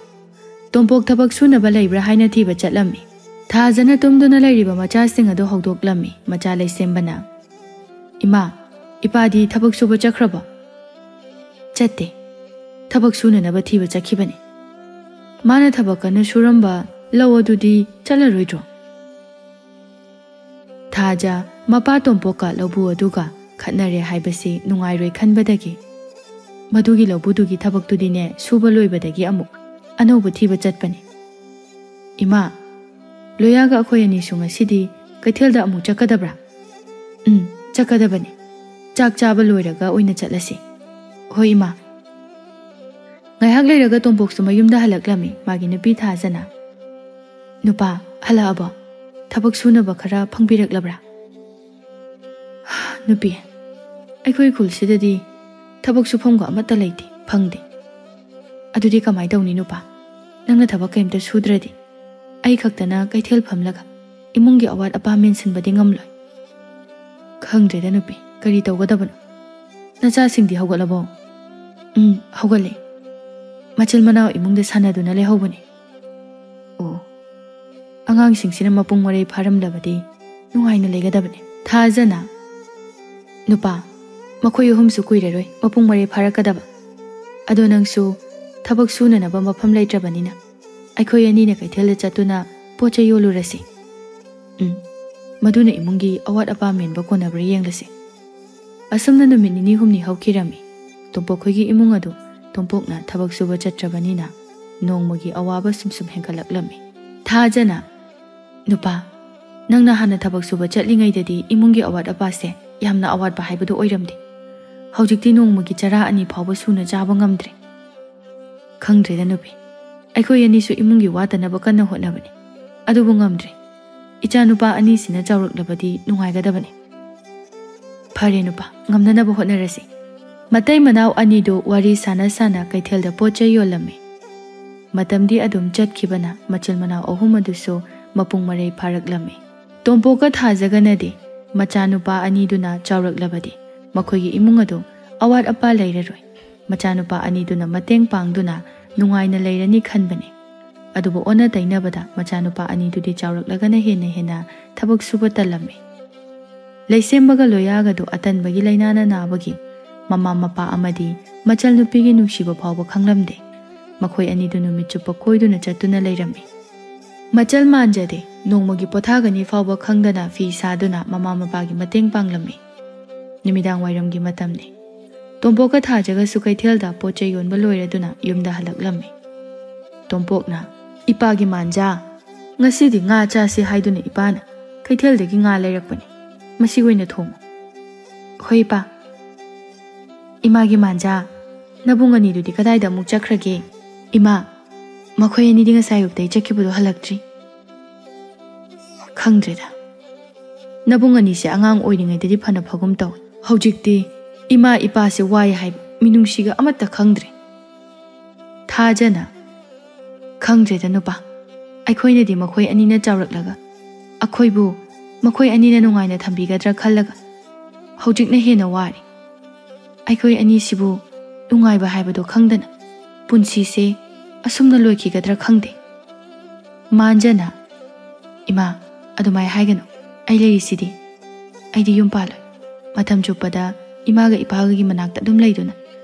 ꯇꯣꯝꯄꯣꯛ ꯊꯕꯛ ꯁꯨꯅꯕ ꯂꯩꯕ꯭ꯔꯥ ꯍꯥꯏꯅ ꯊꯤꯕ ꯆꯠꯂꯝꯃꯤ꯫ ꯊꯥꯖꯅ ꯇꯨꯝꯗꯨꯅ ꯂꯩꯔꯤꯕ ꯃꯆꯥꯁꯤꯡ ꯑꯗꯨ ꯍꯧꯗꯣꯛꯂꯝꯃꯤ꯫ ꯃꯆꯥ ꯂꯩꯁꯦꯝꯕꯅ, "ꯏꯃꯥ, ꯏꯄꯥꯗꯤ ꯊꯕꯛ ꯁꯨꯕ ꯆꯠꯈ꯭ꯔꯕꯣ?" "ꯆꯠꯇꯦ꯫ ꯊꯕꯛ ꯁꯨꯅꯅꯕ ꯊꯤꯕ ꯆꯠꯈꯤꯕꯅꯤ꯫" "ꯃꯥꯅ ꯊꯕꯛ ꯀꯟꯅ ꯁꯨꯔꯝꯕ ꯂꯧ ꯑꯗꯨꯗꯤ ꯆꯠꯂꯔꯣꯏꯗ꯭ꯔꯣ?" ꯊꯥꯖ ꯃꯄꯥ ꯇꯣꯝꯄꯣꯛꯀ ꯂꯧꯕꯨ ꯑꯗꯨꯒ ꯈꯠꯅꯔꯦ ꯍꯥꯏꯕꯁꯤ ꯅꯨꯡꯉꯥꯏꯔꯣꯏ ꯈꯟꯕꯗꯒꯤ ꯃꯗꯨꯒꯤ ꯂꯧꯕꯨꯗꯨꯒꯤ ꯊꯕꯛꯇꯨꯗꯤꯅꯦ ꯁꯨꯕ ꯂꯣꯏꯕꯗꯒꯤ ꯑꯃꯨꯛ ꯑꯅꯧꯕ ꯊꯤꯕ ꯆꯠꯄꯅꯤ꯫ "ꯏꯃꯥ, ꯂꯣꯌꯥꯒ ꯑꯩꯈꯣꯏ ꯑꯅꯤꯁꯨ ꯉꯁꯤꯗꯤ ꯀꯩꯊꯦꯜꯗ ꯑꯃꯨꯛ ꯆꯠꯀꯗꯕ꯭ꯔꯥ?" "ꯆꯠꯀꯗꯕꯅꯤ꯫ ꯆꯥꯛ ꯆꯥꯕ ꯂꯣꯏꯔꯒ ꯑꯣꯏꯅ ꯆꯠꯂꯁꯤ꯫" "ꯍꯣꯏ, ꯏꯃꯥ꯫" ꯉꯥꯏꯍꯥꯛ ꯂꯩꯔꯒ ꯇꯣꯝꯄꯣꯛꯁꯨ ꯃꯌꯨꯝꯗ ꯍꯜꯂꯛꯂꯝꯃꯤ꯫ ꯃꯥꯒꯤ ꯅꯨꯄꯤ ꯊꯥꯖꯅ, "ꯅꯨꯄꯥ, ꯍꯜꯂꯛꯑꯕꯣ? ꯊꯕꯛ ꯁꯨꯅꯕ ꯈꯔ ꯐꯪꯕꯤꯔꯛꯂꯕ꯭ꯔꯥ?" "ꯅꯨꯄꯤ, ꯑꯩꯈꯣꯏ ꯈꯨꯜꯁꯤꯗꯗꯤ ꯊꯕꯛ ꯁꯨꯐꯝꯒ ꯑꯃꯠꯇ ꯂꯩꯇꯦ, ꯐꯪꯗꯦ꯫" "ꯑꯗꯨꯗꯤ ꯀꯃꯥꯏ ꯇꯧꯅꯤ ꯅꯨꯄꯥ? ꯅꯪꯅ ꯊꯕꯛ ꯀꯩꯝꯇ ꯁꯨꯗ꯭ꯔꯗꯤ ꯑꯩ ꯈꯛꯇꯅ ꯀꯩꯊꯦꯜ ꯐꯝꯂꯒ ꯏꯃꯨꯡꯒꯤ ꯑꯋꯥꯠ ꯑꯄꯥ ꯃꯦꯟꯁꯤꯟꯕꯗꯤ ꯉꯝꯂꯣꯏ꯫" "ꯈꯪꯗ꯭ꯔꯦꯗ ꯅꯨꯄꯤ, ꯀꯔꯤ ꯇꯧꯒꯗꯕꯅꯣ? ꯅꯆꯥꯁꯤꯡꯗꯤ ꯍꯧꯒꯠꯂꯕꯣ?" "ꯎꯝ, ꯍꯧꯒꯠꯂꯦ꯫ ꯃꯆꯤꯜ ꯃꯅꯥꯎ ꯏꯃꯨꯡꯗ ꯁꯥꯟꯅꯗꯨꯅ ꯂꯩꯍꯧꯕꯅꯦ꯫" "ꯑꯣ, ꯑꯉꯥꯡꯁꯤꯡꯁꯤꯅ ꯃꯄꯨꯡ ꯃꯔꯩ ꯐꯥꯔꯝꯂꯕꯗꯤ ꯅꯨꯡꯉꯥꯏꯅ ꯂꯩꯒꯗꯕꯅꯦ꯫" ꯊꯥꯖꯅ, "ꯅꯨꯄꯥ, ꯃꯈꯣꯏ ꯑꯍꯨꯝꯁꯨ ꯀꯨꯏꯔꯔꯣꯏ ꯃꯄꯨꯡ ꯃꯔꯩ ꯐꯥꯔꯛꯀꯗꯕ꯫ ꯑꯗꯣ ꯅꯪꯁꯨ ꯊꯕꯛ ꯁꯨꯅꯅꯕ ꯃꯐꯝ ꯂꯩꯇ꯭ꯔꯕꯅꯤꯅ ꯑꯩꯈꯣꯏ ꯑꯅꯤꯅ ꯀꯩꯊꯦꯜꯗ ꯆꯠꯇꯨꯅ ꯄꯣꯠ ꯆꯩ ꯌꯣꯜꯂꯨꯔꯁꯤ꯫ ꯎꯝ, ꯃꯗꯨꯅ ꯏꯃꯨꯡꯒꯤ ꯑꯋꯥꯠ ꯑꯄꯥ ꯃꯦꯟꯕ ꯀꯣꯟꯅꯕ꯭ꯔꯥ ꯌꯦꯡꯂꯁꯤ꯫" ꯑꯁꯨꯝꯅ ꯅꯨꯃꯤꯠ ꯅꯤꯅꯤ ꯍꯨꯝꯅꯤ ꯍꯧꯈꯤꯔꯝꯃꯤ꯫ ꯇꯣꯝꯄꯣꯛꯈꯣꯏꯒꯤ ꯏꯃꯨꯡ ꯑꯗꯨ ꯇꯣꯝꯄꯣꯛꯅ ꯊꯕꯛ ꯁꯨꯕ ꯆꯠꯇ꯭ꯔꯕꯅꯤꯅ ꯅꯣꯡꯃꯒꯤ ꯑꯋꯥꯕ ꯁꯨꯝ ꯁꯨꯝ ꯍꯦꯟꯒꯠꯂꯛꯂꯝꯃꯤ꯫ ꯊꯥꯖꯅ, "ꯅꯨꯄꯥ, ꯅꯪꯅ ꯍꯥꯟꯅ ꯊꯕꯛ ꯁꯨꯕ ꯆꯠꯂꯤꯉꯩꯗꯗꯤ ꯏꯃꯨꯡꯒꯤ ꯑꯋꯥꯠ ꯑꯄꯥꯁꯦ ꯌꯥꯝꯅ ꯑꯋꯥꯠꯄ ꯍꯥꯏꯕꯗꯨ ꯑꯣꯏꯔꯝꯗꯦ꯫ ꯍꯧꯖꯤꯛꯇꯤ ꯅꯣꯡꯃꯒꯤ ꯆꯔꯥ ꯑꯅꯤ ꯐꯥꯎꯕ ꯁꯨꯅ ꯆꯥꯕ ꯉꯝꯗ꯭ꯔꯦ꯫" "ꯈꯪꯗ꯭ꯔꯦꯗ ꯅꯨꯄꯤ, ꯑꯩꯈꯣꯏ ꯑꯅꯤꯁꯨ ꯏꯃꯨꯡꯒꯤ ꯋꯥꯠꯇꯅꯕ ꯀꯟꯅ ꯍꯣꯠꯅꯕꯅꯤ, ꯑꯗꯨꯕꯨ ꯉꯝꯗ꯭ꯔꯦ꯫ ꯏꯆꯥ ꯅꯨꯄꯥ ꯑꯅꯤꯁꯤꯅ ꯆꯥꯎꯔꯛꯂꯕꯗꯤ ꯅꯨꯡꯉꯥꯏꯒꯗꯕꯅꯤ꯫" "ꯐꯔꯦ ꯅꯨꯄꯥ, ꯉꯝꯅꯅꯕ ꯍꯣꯠꯅꯔꯁꯤ꯫" ꯃꯇꯩ ꯃꯅꯥꯎ ꯑꯅꯤꯗꯨ ꯋꯥꯔꯤ ꯁꯥꯟꯅ ꯁꯥꯟꯅ ꯀꯩꯊꯦꯜꯗ ꯄꯣꯠ ꯆꯩ ꯌꯣꯜꯂꯝꯃꯤ꯫ ꯃꯇꯝꯗꯤ ꯑꯗꯨꯝ ꯆꯠꯈꯤꯕꯅ ꯃꯆꯤꯜ ꯃꯅꯥꯎ ꯑꯍꯨꯝ ꯑꯗꯨꯁꯨ ꯃꯄꯨꯡ ꯃꯔꯩ ꯐꯥꯔꯛꯂꯝꯃꯤ꯫ ꯇꯣꯝꯄꯣꯛꯀ ꯊꯥꯖꯒꯅꯗꯤ ꯃꯆꯥꯅꯨꯄꯥ ꯑꯅꯤꯗꯨꯅ ꯆꯥꯎꯔꯛꯂꯕꯗꯤ ꯃꯈꯣꯏꯒꯤ ꯏꯃꯨꯡ ꯑꯗꯨ ꯑꯋꯥꯠ ꯑꯄꯥ ꯂꯩꯔꯔꯣꯏ꯫ ꯃꯆꯥꯅꯨꯄꯥ ꯑꯅꯤꯗꯨꯅ ꯃꯇꯦꯡ ꯄꯥꯡꯗꯨꯅ ꯅꯨꯡꯉꯥꯏꯅ ꯂꯩꯔꯅꯤ ꯈꯟꯕꯅꯤ꯫ ꯑꯗꯨꯕꯨ ꯑꯣꯟꯅ ꯇꯩꯅꯕꯗ ꯃꯆꯥꯅꯨꯄꯥ ꯑꯅꯤꯗꯨꯗꯤ ꯆꯥꯎꯔꯛꯂꯒꯅ ꯍꯦꯟꯅ ꯍꯦꯟꯅ ꯊꯕꯛ ꯁꯨꯕ ꯇꯜꯂꯝꯃꯤ꯫ ꯂꯩꯁꯦꯝꯕꯒ ꯂꯣꯌꯥꯒꯗꯨ ꯑꯇꯟꯕꯒꯤ ꯂꯥꯏꯅꯥꯅ ꯅꯥꯕꯒꯤ ꯃꯃꯥ ꯃꯄꯥ ꯑꯃꯗꯤ ꯃꯆꯜꯅꯨꯄꯤꯒꯤ ꯅꯨꯡꯁꯤꯕ ꯐꯥꯎꯕ ꯈꯪꯂꯝꯗꯦ꯫ ꯃꯈꯣꯏ ꯑꯅꯤꯗꯨ ꯅꯨꯃꯤꯠ ꯆꯨꯞꯄ ꯀꯣꯏꯗꯨꯅ ꯆꯠꯇꯨꯅ ꯂꯩꯔꯝꯃꯤ꯫ ꯃꯆꯜ ꯃꯥꯟꯖꯗꯦ, ꯅꯣꯡꯃꯒꯤ ꯄꯣꯊꯥꯒꯅꯤ ꯐꯥꯎꯕ ꯈꯪꯗꯅ ꯐꯤ ꯁꯥꯗꯨꯅ ꯃꯃꯥ ꯃꯄꯥꯒꯤ ꯃꯇꯦꯡ ꯄꯥꯡꯂꯝꯃꯤ꯫ ꯅꯨꯃꯤꯗꯥꯡ ꯋꯥꯏꯔꯝꯒꯤ ꯃꯇꯝꯅꯤ꯫ ꯇꯣꯝꯄꯣꯛꯀ ꯊꯥꯖꯒꯁꯨ ꯀꯩꯊꯦꯜꯗ ꯄꯣꯠ ꯆꯩ ꯌꯣꯟꯕ ꯂꯣꯏꯔꯗꯨꯅ ꯌꯨꯝꯗ ꯍꯜꯂꯛꯂꯝꯃꯤ꯫ ꯇꯣꯝꯄꯣꯛꯅ, "ꯏꯄꯥꯒꯤ ꯃꯥꯟꯖꯥ, ꯉꯁꯤꯗꯤ ꯉꯥ ꯆꯥꯁꯤ ꯍꯥꯏꯗꯨꯅ ꯏꯄꯥꯅ ꯀꯩꯊꯦꯜꯗꯒꯤ ꯉꯥ ꯂꯩꯔꯛꯄꯅꯤ꯫ ꯃꯁꯤ ꯑꯣꯏꯅ ꯊꯣꯡꯉꯨ꯫" "ꯍꯣꯏ, ꯏꯄꯥ꯫ ꯏꯃꯥꯒꯤ ꯃꯥꯟꯖꯥ, ꯅꯕꯨꯡ ꯑꯅꯤꯗꯨꯗꯤ ꯀꯗꯥꯏꯗ ꯑꯃꯨꯛ ꯆꯠꯈ꯭ꯔꯒꯦ? ꯏꯃꯥ, ꯃꯈꯣꯏ ꯑꯅꯤꯗꯤ ꯉꯁꯥꯏ ꯑꯌꯨꯛꯇꯩ ꯆꯠꯈꯤꯕꯗꯣ ꯍꯜꯂꯛꯇ꯭ꯔꯤ꯫ ꯈꯪꯗ꯭ꯔꯦꯗ꯫ ꯅꯕꯨꯡ ꯑꯅꯤꯁꯦ ꯑꯉꯥꯡ ꯑꯣꯏꯔꯤꯉꯩꯗꯗꯤ ꯐꯅ ꯐꯒꯨꯝ ꯇꯧꯏ꯫ ꯍꯧꯖꯤꯛꯇꯤ ꯏꯃꯥ ꯏꯄꯥꯁꯦ ꯋꯥꯏ ꯍꯥꯏꯕ ꯃꯤꯅꯨꯡꯁꯤꯒ ꯑꯃꯠꯇ ꯈꯪꯗ꯭ꯔꯦ꯫ ꯊꯥꯖꯅ꯫ ꯈꯪꯗ꯭ꯔꯦꯗ ꯅꯨꯄꯥ꯫ ꯑꯩꯈꯣꯏꯅꯗꯤ ꯃꯈꯣꯏ ꯑꯅꯤꯅ ꯆꯥꯎꯔꯛꯂꯒ ꯑꯩꯈꯣꯏꯕꯨ ꯃꯈꯣꯏ ꯑꯅꯤꯅ ꯅꯨꯡꯉꯥꯏꯅ ꯊꯝꯕꯤꯒꯗ꯭ꯔꯥ ꯈꯜꯂꯒ ꯍꯧꯖꯤꯛꯅ ꯍꯦꯟꯅ ꯋꯥꯔꯦ꯫ ꯑꯩꯈꯣꯏ ꯑꯅꯤꯁꯤꯕꯨ ꯅꯨꯡꯉꯥꯏꯕ ꯍꯥꯏꯕꯗꯣ ꯈꯪꯗꯅ ꯄꯨꯟꯁꯤꯁꯦ ꯑꯁꯨꯝꯅ ꯂꯣꯏꯈꯤꯒꯗ꯭ꯔꯥ ꯈꯪꯗꯦ꯫" ꯃꯥꯟꯖꯅ꯫ "ꯏꯃꯥ, ꯑꯗꯨꯃꯥꯏ ꯍꯥꯏꯒꯅꯨ꯫ ꯑꯩ ꯂꯩꯔꯤꯁꯤꯗꯤ꯫ ꯑꯩꯗꯤ ꯌꯨꯝ ꯄꯥꯜꯂꯣꯏ꯫ ꯃꯇꯝ ꯆꯨꯞꯄꯗ ꯏꯃꯥꯒ ꯏꯄꯥꯒꯒꯤ ꯃꯅꯥꯛꯇ ꯑꯗꯨꯝ ꯂꯩꯗꯨꯅ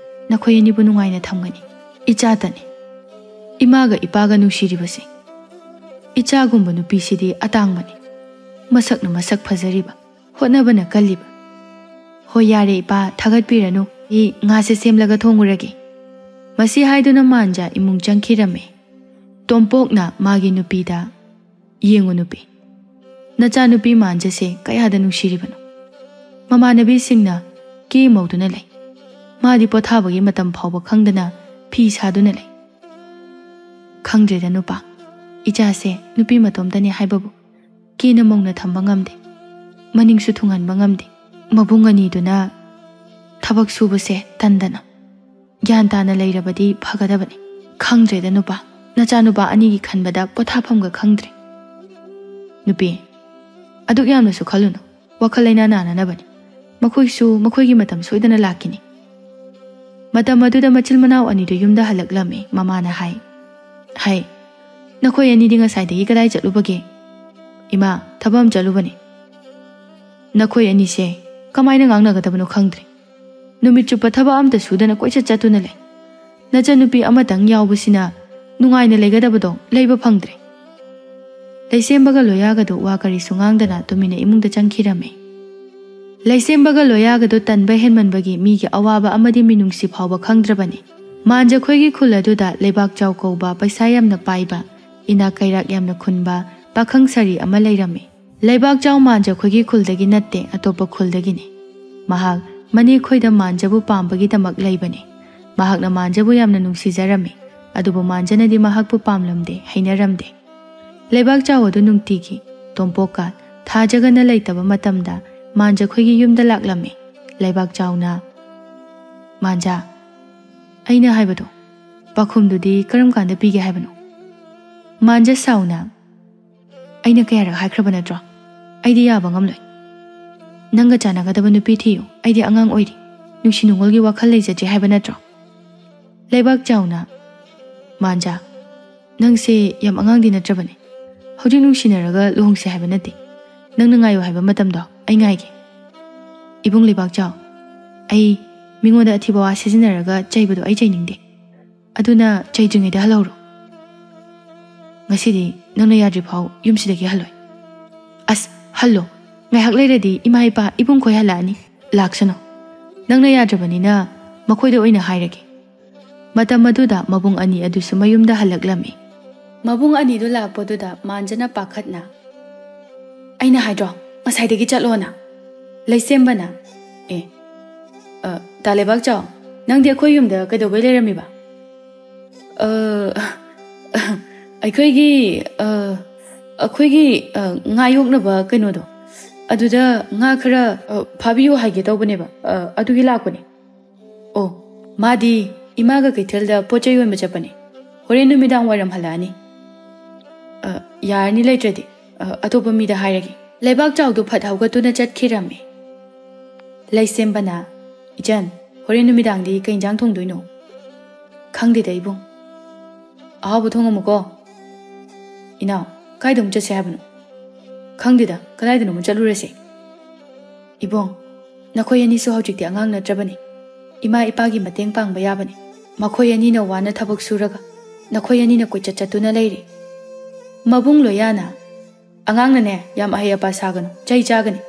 ꯅꯈꯣꯏ ꯑꯅꯤꯕꯨ ꯅꯨꯡꯉꯥꯏꯅ ꯊꯝꯒꯅꯤ꯫ ꯏꯆꯥꯇꯅꯤ꯫ ꯏꯃꯥꯒ ꯏꯄꯥꯒ ꯅꯨꯡꯁꯤꯔꯤꯕꯁꯦ꯫ ꯏꯆꯥꯒꯨꯝꯕ ꯅꯨꯄꯤꯁꯤꯗꯤ ꯑꯇꯥꯡꯕꯅꯤ꯫ ꯃꯁꯛꯅ ꯃꯁꯛ ꯐꯖꯔꯤꯕ, ꯍꯣꯠꯅꯕꯅ ꯀꯜꯂꯤꯕ꯫ ꯍꯣꯏ, ꯌꯥꯔꯦ ꯏꯄꯥ, ꯊꯥꯒꯠꯄꯤꯔꯅꯨ꯫ ꯑꯩ ꯉꯥꯁꯦ ꯁꯦꯝꯂꯒ ꯊꯣꯡꯉꯨꯔꯒꯦ꯫" ꯃꯁꯤ ꯍꯥꯏꯗꯨꯅ ꯃꯥꯟꯖ ꯏꯃꯨꯡ ꯆꯪꯈꯤꯔꯝꯃꯦ꯫ ꯇꯣꯝꯄꯣꯛꯅ ꯃꯥꯒꯤ ꯅꯨꯄꯤꯗ, "ꯌꯦꯡꯉꯨ ꯅꯨꯄꯤ, ꯅꯆꯥꯅꯨꯄꯤ ꯃꯥꯟꯖꯁꯦ ꯀꯌꯥꯗ ꯅꯨꯡꯁꯤꯔꯤꯕꯅꯣ꯫ ꯃꯃꯥꯟꯅꯕꯤꯁꯤꯡꯅ ꯀꯦ ꯃꯧꯗꯨꯅ ꯂꯩ꯫ ꯃꯥꯗꯤ ꯄꯣꯊꯥꯕꯒꯤ ꯃꯇꯝ ꯐꯥꯎꯕ ꯈꯪꯗꯅ ꯐꯤ ꯁꯥꯗꯨꯅ ꯂꯩ꯫ ꯈꯪꯗ꯭ꯔꯦꯗ ꯅꯨꯄꯥ, ꯏꯆꯥꯁꯦ ꯅꯨꯄꯤ ꯃꯇꯣꯝꯇꯅꯤ ꯍꯥꯏꯕꯕꯨ ꯀꯦꯅ ꯃꯧꯅ ꯊꯝꯕ ꯉꯝꯗꯦ꯫ ꯃꯅꯤꯡꯁꯨ ꯊꯨꯡꯍꯟꯕ ꯉꯝꯗꯦ꯫ ꯃꯕꯨꯡ ꯑꯅꯤꯗꯨꯅ ꯊꯕꯛ ꯁꯨꯕꯁꯦ ꯇꯟꯗꯅ ꯒ꯭ꯌꯥꯟ ꯇꯥꯅ ꯂꯩꯔꯕꯗꯤ ꯐꯒꯗꯕꯅꯤ꯫ ꯈꯪꯗ꯭ꯔꯦꯗ ꯅꯨꯄꯥ, ꯅꯆꯥꯅꯨꯄꯥ ꯑꯅꯤꯒꯤ ꯈꯟꯕꯗ ꯄꯣꯊꯥꯐꯝꯒ ꯈꯪꯗ꯭ꯔꯦ꯫" "ꯅꯨꯄꯤ, ꯑꯗꯨꯛ ꯌꯥꯝꯅꯁꯨ ꯈꯜꯂꯨꯅꯨ꯫ ꯋꯥꯈꯜ ꯂꯩꯅꯥ ꯅꯥꯅꯅꯕꯅꯤ꯫ ꯃꯈꯣꯏꯁꯨ ꯃꯈꯣꯏꯒꯤ ꯃꯇꯝ ꯁꯣꯏꯗꯅ ꯂꯥꯛꯈꯤꯅꯤ꯫" ꯃꯇꯝ ꯑꯗꯨꯗ ꯃꯆꯤꯜ ꯃꯅꯥꯎ ꯑꯅꯤꯗꯨ ꯌꯨꯝꯗ ꯍꯜꯂꯛꯂꯝꯃꯤ꯫ ꯃꯃꯥꯅ ꯍꯥꯏ, ꯍꯥꯏ, "ꯅꯈꯣꯏ ꯑꯅꯤꯗꯤ ꯉꯁꯥꯏꯗꯒꯤ ꯀꯗꯥꯏ ꯆꯠꯂꯨꯕꯒꯦ?" "ꯏꯃꯥ, ꯊꯕꯛ ꯑꯃ ꯆꯠꯂꯨꯕꯅꯤ꯫" "ꯅꯈꯣꯏ ꯑꯅꯤꯁꯦ ꯀꯃꯥꯏꯅ ꯉꯥꯡꯅꯒꯗꯕꯅꯣ ꯈꯪꯗ꯭ꯔꯦ꯫ ꯅꯨꯃꯤꯠ ꯆꯨꯞꯄ ꯊꯕꯛ ꯑꯝꯇ ꯁꯨꯗꯅ ꯀꯣꯏꯆꯠ ꯆꯠꯇꯨꯅ ꯂꯩ꯫ ꯅꯆꯟꯅꯨꯄꯤ ꯑꯃꯇꯪ ꯌꯥꯎꯕꯁꯤꯅ ꯅꯨꯡꯉꯥꯏꯅ ꯂꯩꯒꯗꯕꯗꯣ ꯂꯩꯕ ꯐꯪꯗ꯭ꯔꯦ꯫" ꯂꯩꯁꯦꯝꯕꯒ ꯂꯣꯌꯥꯒꯗꯨ ꯋꯥ ꯀꯔꯤꯁꯨ ꯉꯥꯡꯗꯅ ꯇꯨꯃꯤꯟꯅ ꯏꯃꯨꯡꯗ ꯆꯪꯈꯤꯔꯝꯃꯤ꯫ ꯂꯩꯁꯦꯝꯕꯒ ꯂꯣꯌꯥꯒꯗꯨ ꯇꯟꯕ ꯍꯦꯟꯃꯟꯕꯒꯤ ꯃꯤꯒꯤ ꯑꯋꯥꯕ ꯑꯃꯗꯤ ꯃꯤꯅꯨꯡꯁꯤ ꯐꯥꯎꯕ ꯈꯪꯗ꯭ꯔꯕꯅꯤ꯫ ꯃꯥꯟꯖ ꯈꯣꯏꯒꯤ ꯈꯨꯜ ꯑꯗꯨꯗ ꯂꯩꯕꯥꯛ ꯆꯥꯎ ꯀꯧꯕ ꯄꯩꯁꯥ ꯌꯥꯝꯅ ꯄꯥꯏꯕ, ꯏꯅꯥꯛ ꯀꯩꯔꯥꯛ ꯌꯥꯝꯅ ꯈꯨꯟꯕ ꯄꯥꯈꯪ ꯁꯥꯔꯤ ꯑꯃ ꯂꯩꯔꯝꯃꯤ꯫ ꯂꯩꯕꯥꯛ ꯆꯥꯎ ꯃꯥꯟꯖ ꯈꯣꯏꯒꯤ ꯈꯨꯜꯗꯒꯤ ꯅꯠꯇꯦ, ꯑꯇꯣꯞꯄ ꯈꯨꯜꯗꯒꯤꯅꯤ꯫ ꯃꯍꯥꯛ ꯃꯅꯦ ꯈꯣꯏꯗ ꯃꯥꯟꯖꯕꯨ ꯄꯥꯝꯕꯒꯤꯗꯃꯛ ꯂꯩꯕꯅꯤ꯫ ꯃꯍꯥꯛꯅ ꯃꯥꯟꯖꯕꯨ ꯌꯥꯝꯅ ꯅꯨꯡꯁꯤꯖꯔꯝꯃꯤ, ꯑꯗꯨꯕꯨ ꯃꯥꯟꯖꯅꯗꯤ ꯃꯍꯥꯛꯄꯨ ꯄꯥꯝꯂꯝꯗꯦ, ꯍꯩꯅꯔꯝꯗꯦ꯫ ꯂꯩꯕꯥꯛ ꯆꯥꯎ ꯑꯗꯨ ꯅꯨꯡꯇꯤꯒꯤ ꯇꯣꯝꯄꯣꯛꯀ ꯊꯥꯖꯒꯅ ꯂꯩꯇꯕ ꯃꯇꯝꯗ ꯃꯥꯟꯖ ꯈꯣꯏꯒꯤ ꯌꯨꯝꯗ ꯂꯥꯛꯂꯝꯃꯤ꯫ ꯂꯩꯕꯥꯛ ꯆꯥꯎꯅ, "ꯃꯥꯟꯖ, ꯑꯩꯅ ꯍꯥꯏꯕꯗꯣ, ꯄꯥꯈꯨꯝꯗꯨꯗꯤ ꯀꯔꯝ ꯀꯥꯟꯗ ꯄꯤꯒꯦ ꯍꯥꯏꯕꯅꯣ?" ꯃꯥꯟꯖ ꯁꯥꯎꯅ, "ꯑꯩꯅ ꯀꯌꯥꯔꯛ ꯍꯥꯏꯈ꯭ꯔꯕ ꯅꯠꯇ꯭ꯔꯣ? ꯑꯩꯗꯤ ꯌꯥꯕ ꯉꯝꯂꯣꯏ꯫ ꯅꯪꯒ ꯆꯥꯟꯅꯒꯗꯕ ꯅꯨꯄꯤ ꯊꯤꯌꯨ, ꯑꯩꯗꯤ ꯑꯉꯥꯡ ꯑꯣꯏꯔꯤ, ꯅꯨꯡꯁꯤ ꯅꯨꯡꯉꯣꯜꯒꯤ ꯋꯥꯈꯜ ꯂꯩꯖꯗ꯭ꯔꯤ ꯍꯥꯏꯕ ꯅꯠꯇ꯭ꯔꯣ?" ꯂꯩꯕꯥꯛ ꯆꯥꯎꯅ, "ꯃꯥꯟꯖ, ꯅꯪꯁꯦ ꯌꯥꯝ ꯑꯉꯥꯡꯗꯤ ꯅꯠꯇ꯭ꯔꯕꯅꯦ꯫ ꯍꯧꯖꯤꯛ ꯅꯨꯡꯁꯤꯅꯔꯒ ꯂꯨꯍꯣꯡꯁꯦ ꯍꯥꯏꯕ ꯅꯠꯇꯦ꯫ ꯅꯪꯅ ꯉꯥꯏꯌꯨ ꯍꯥꯏꯕ ꯃꯇꯝꯗꯣ ꯑꯩ ꯉꯥꯏꯒꯦ꯫ ꯏꯕꯨꯡ ꯂꯩꯕꯥꯛ ꯆꯥꯎ, ꯑꯩ ꯃꯤꯉꯣꯟꯗ ꯑꯊꯤꯕ ꯋꯥ ꯁꯤꯖꯤꯟꯅꯔꯒ ꯆꯩꯕꯗꯣ ꯑꯩ ꯆꯩꯅꯤꯡꯗꯦ꯫ ꯑꯗꯨꯅ ꯆꯩꯗ꯭ꯔꯤꯉꯩꯗ ꯍꯜꯍꯧꯔꯣ꯫ ꯉꯁꯤꯗꯤ ꯅꯪꯅ ꯌꯥꯗ꯭ꯔꯤꯐꯥꯎ ꯌꯨꯝꯁꯤꯗꯒꯤ ꯍꯜꯂꯣꯏ꯫" "ꯑꯁ, ꯍꯜꯂꯣ꯫ ꯉꯥꯏꯍꯥꯛ ꯂꯩꯔꯗꯤ ꯏꯃꯥ ꯏꯄꯥ ꯏꯕꯨꯡ ꯈꯣꯏ ꯍꯜꯂꯛꯑꯅꯤ꯫ ꯂꯥꯛꯁꯅꯨ꯫ ꯅꯪꯅ ꯌꯥꯗ꯭ꯔꯕꯅꯤꯅ ꯃꯈꯣꯏꯗ ꯑꯣꯏꯅ ꯍꯥꯏꯔꯒꯦ꯫" ꯃꯇꯝ ꯑꯗꯨꯗ ꯃꯕꯨꯡ ꯑꯅꯤ ꯑꯗꯨꯁꯨ ꯃꯌꯨꯝꯗ ꯍꯜꯂꯛꯂꯝꯃꯤ꯫ ꯃꯕꯨꯡ ꯑꯅꯤꯗꯨ ꯂꯥꯛꯄꯗꯨꯗ ꯃꯥꯟꯖꯅ ꯄꯥꯈꯠꯅ, "ꯑꯩꯅ ꯍꯥꯏꯗ꯭ꯔꯣ, ꯉꯁꯥꯏꯗꯒꯤ ꯆꯠꯂꯣꯅ?" ꯂꯩꯁꯦꯝꯕꯅ, "ꯑꯦ, ꯑ, ꯇꯥ ꯂꯩꯕꯥꯛ ꯆꯥꯎ, ꯅꯪꯗꯤ ꯑꯩꯈꯣꯏ ꯌꯨꯝꯗ ꯀꯩꯗꯧꯕꯩ ꯂꯩꯔꯝꯃꯤꯕ?" "ꯑ, ꯑꯩꯈꯣꯏꯒꯤ, ꯑ, ꯑꯩꯈꯣꯏꯒꯤ, ꯑ, ꯉꯥ ꯌꯣꯛꯅꯕ ꯀꯩꯅꯣꯗꯣ, ꯑꯗꯨꯗ ꯉꯥ ꯈꯔ, ꯑ, ꯐꯥꯕꯤꯌꯨ ꯍꯥꯏꯒꯦ ꯇꯧꯕꯅꯦꯕ, ꯑ, ꯑꯗꯨꯒꯤ ꯂꯥꯛꯄꯅꯦ꯫" "ꯑꯣ, ꯃꯥꯗꯤ ꯏꯃꯥꯒ ꯀꯩꯊꯦꯜꯗ ꯄꯣꯠ ꯆꯩ ꯌꯣꯟꯕ ꯆꯠꯄꯅꯦ꯫ ꯍꯣꯔꯦꯟ ꯅꯨꯃꯤꯗꯥꯡ ꯋꯥꯏꯔꯝ ꯍꯜꯂꯛꯑꯅꯤ꯫ ꯑ, ꯌꯥꯔꯅꯤ ꯂꯩꯇ꯭ꯔꯗꯤ, ꯑ, ꯑꯇꯣꯞꯄ ꯃꯤꯗ ꯍꯥꯏꯔꯒꯦ꯫" ꯂꯩꯕꯥꯛ ꯆꯥꯎꯗꯨ ꯐꯠ ꯍꯧꯒꯠꯇꯨꯅ ꯆꯠꯈꯤꯔꯝꯃꯤ꯫ ꯂꯩꯁꯦꯝꯕꯅ, "ꯏꯆꯟ, ꯍꯣꯔꯦꯟ ꯅꯨꯃꯤꯗꯥꯡꯗꯤ ꯀꯩ ꯏꯟꯖꯥꯡ ꯊꯣꯡꯗꯣꯏꯅꯣ?" "ꯈꯪꯗꯦꯗ ꯏꯕꯨꯡ꯫" "ꯑꯍꯥꯎꯕ ꯊꯣꯡꯉꯝꯃꯨꯀꯣ꯫" "ꯏꯅꯥꯎ, ꯀꯥꯏꯗ ꯑꯃꯨꯛ ꯆꯠꯁꯦ ꯍꯥꯏꯕꯅꯣ?" "ꯈꯪꯗꯦꯗ, ꯀꯗꯥꯏꯗꯅꯣ ꯑꯃꯨꯛ ꯆꯠꯂꯨꯔꯁꯦ꯫" "ꯏꯕꯨꯡ, ꯅꯈꯣꯏ ꯑꯅꯤꯁꯨ ꯍꯧꯖꯤꯛꯇꯤ ꯑꯉꯥꯡ ꯅꯠꯇ꯭ꯔꯕꯅꯤ꯫ ꯏꯃꯥ ꯏꯄꯥꯒꯤ ꯃꯇꯦꯡ ꯄꯥꯡꯕ ꯌꯥꯕꯅꯤ꯫ ꯃꯈꯣꯏ ꯑꯅꯤꯅ ꯋꯥꯅ ꯊꯕꯛ ꯁꯨꯔꯒ ꯅꯈꯣꯏ ꯑꯅꯤꯅ ꯀꯣꯏꯆꯠ ꯆꯠꯇꯨꯅ ꯂꯩꯔꯤ꯫" ꯃꯕꯨꯡ ꯂꯣꯌꯥꯅ, "ꯑꯉꯥꯡꯅꯅꯦ ꯌꯥꯝ ꯑꯍꯩ ꯑꯄꯥ ꯁꯥꯒꯅꯨ, ꯆꯩ ꯆꯥꯒꯅꯤ꯫"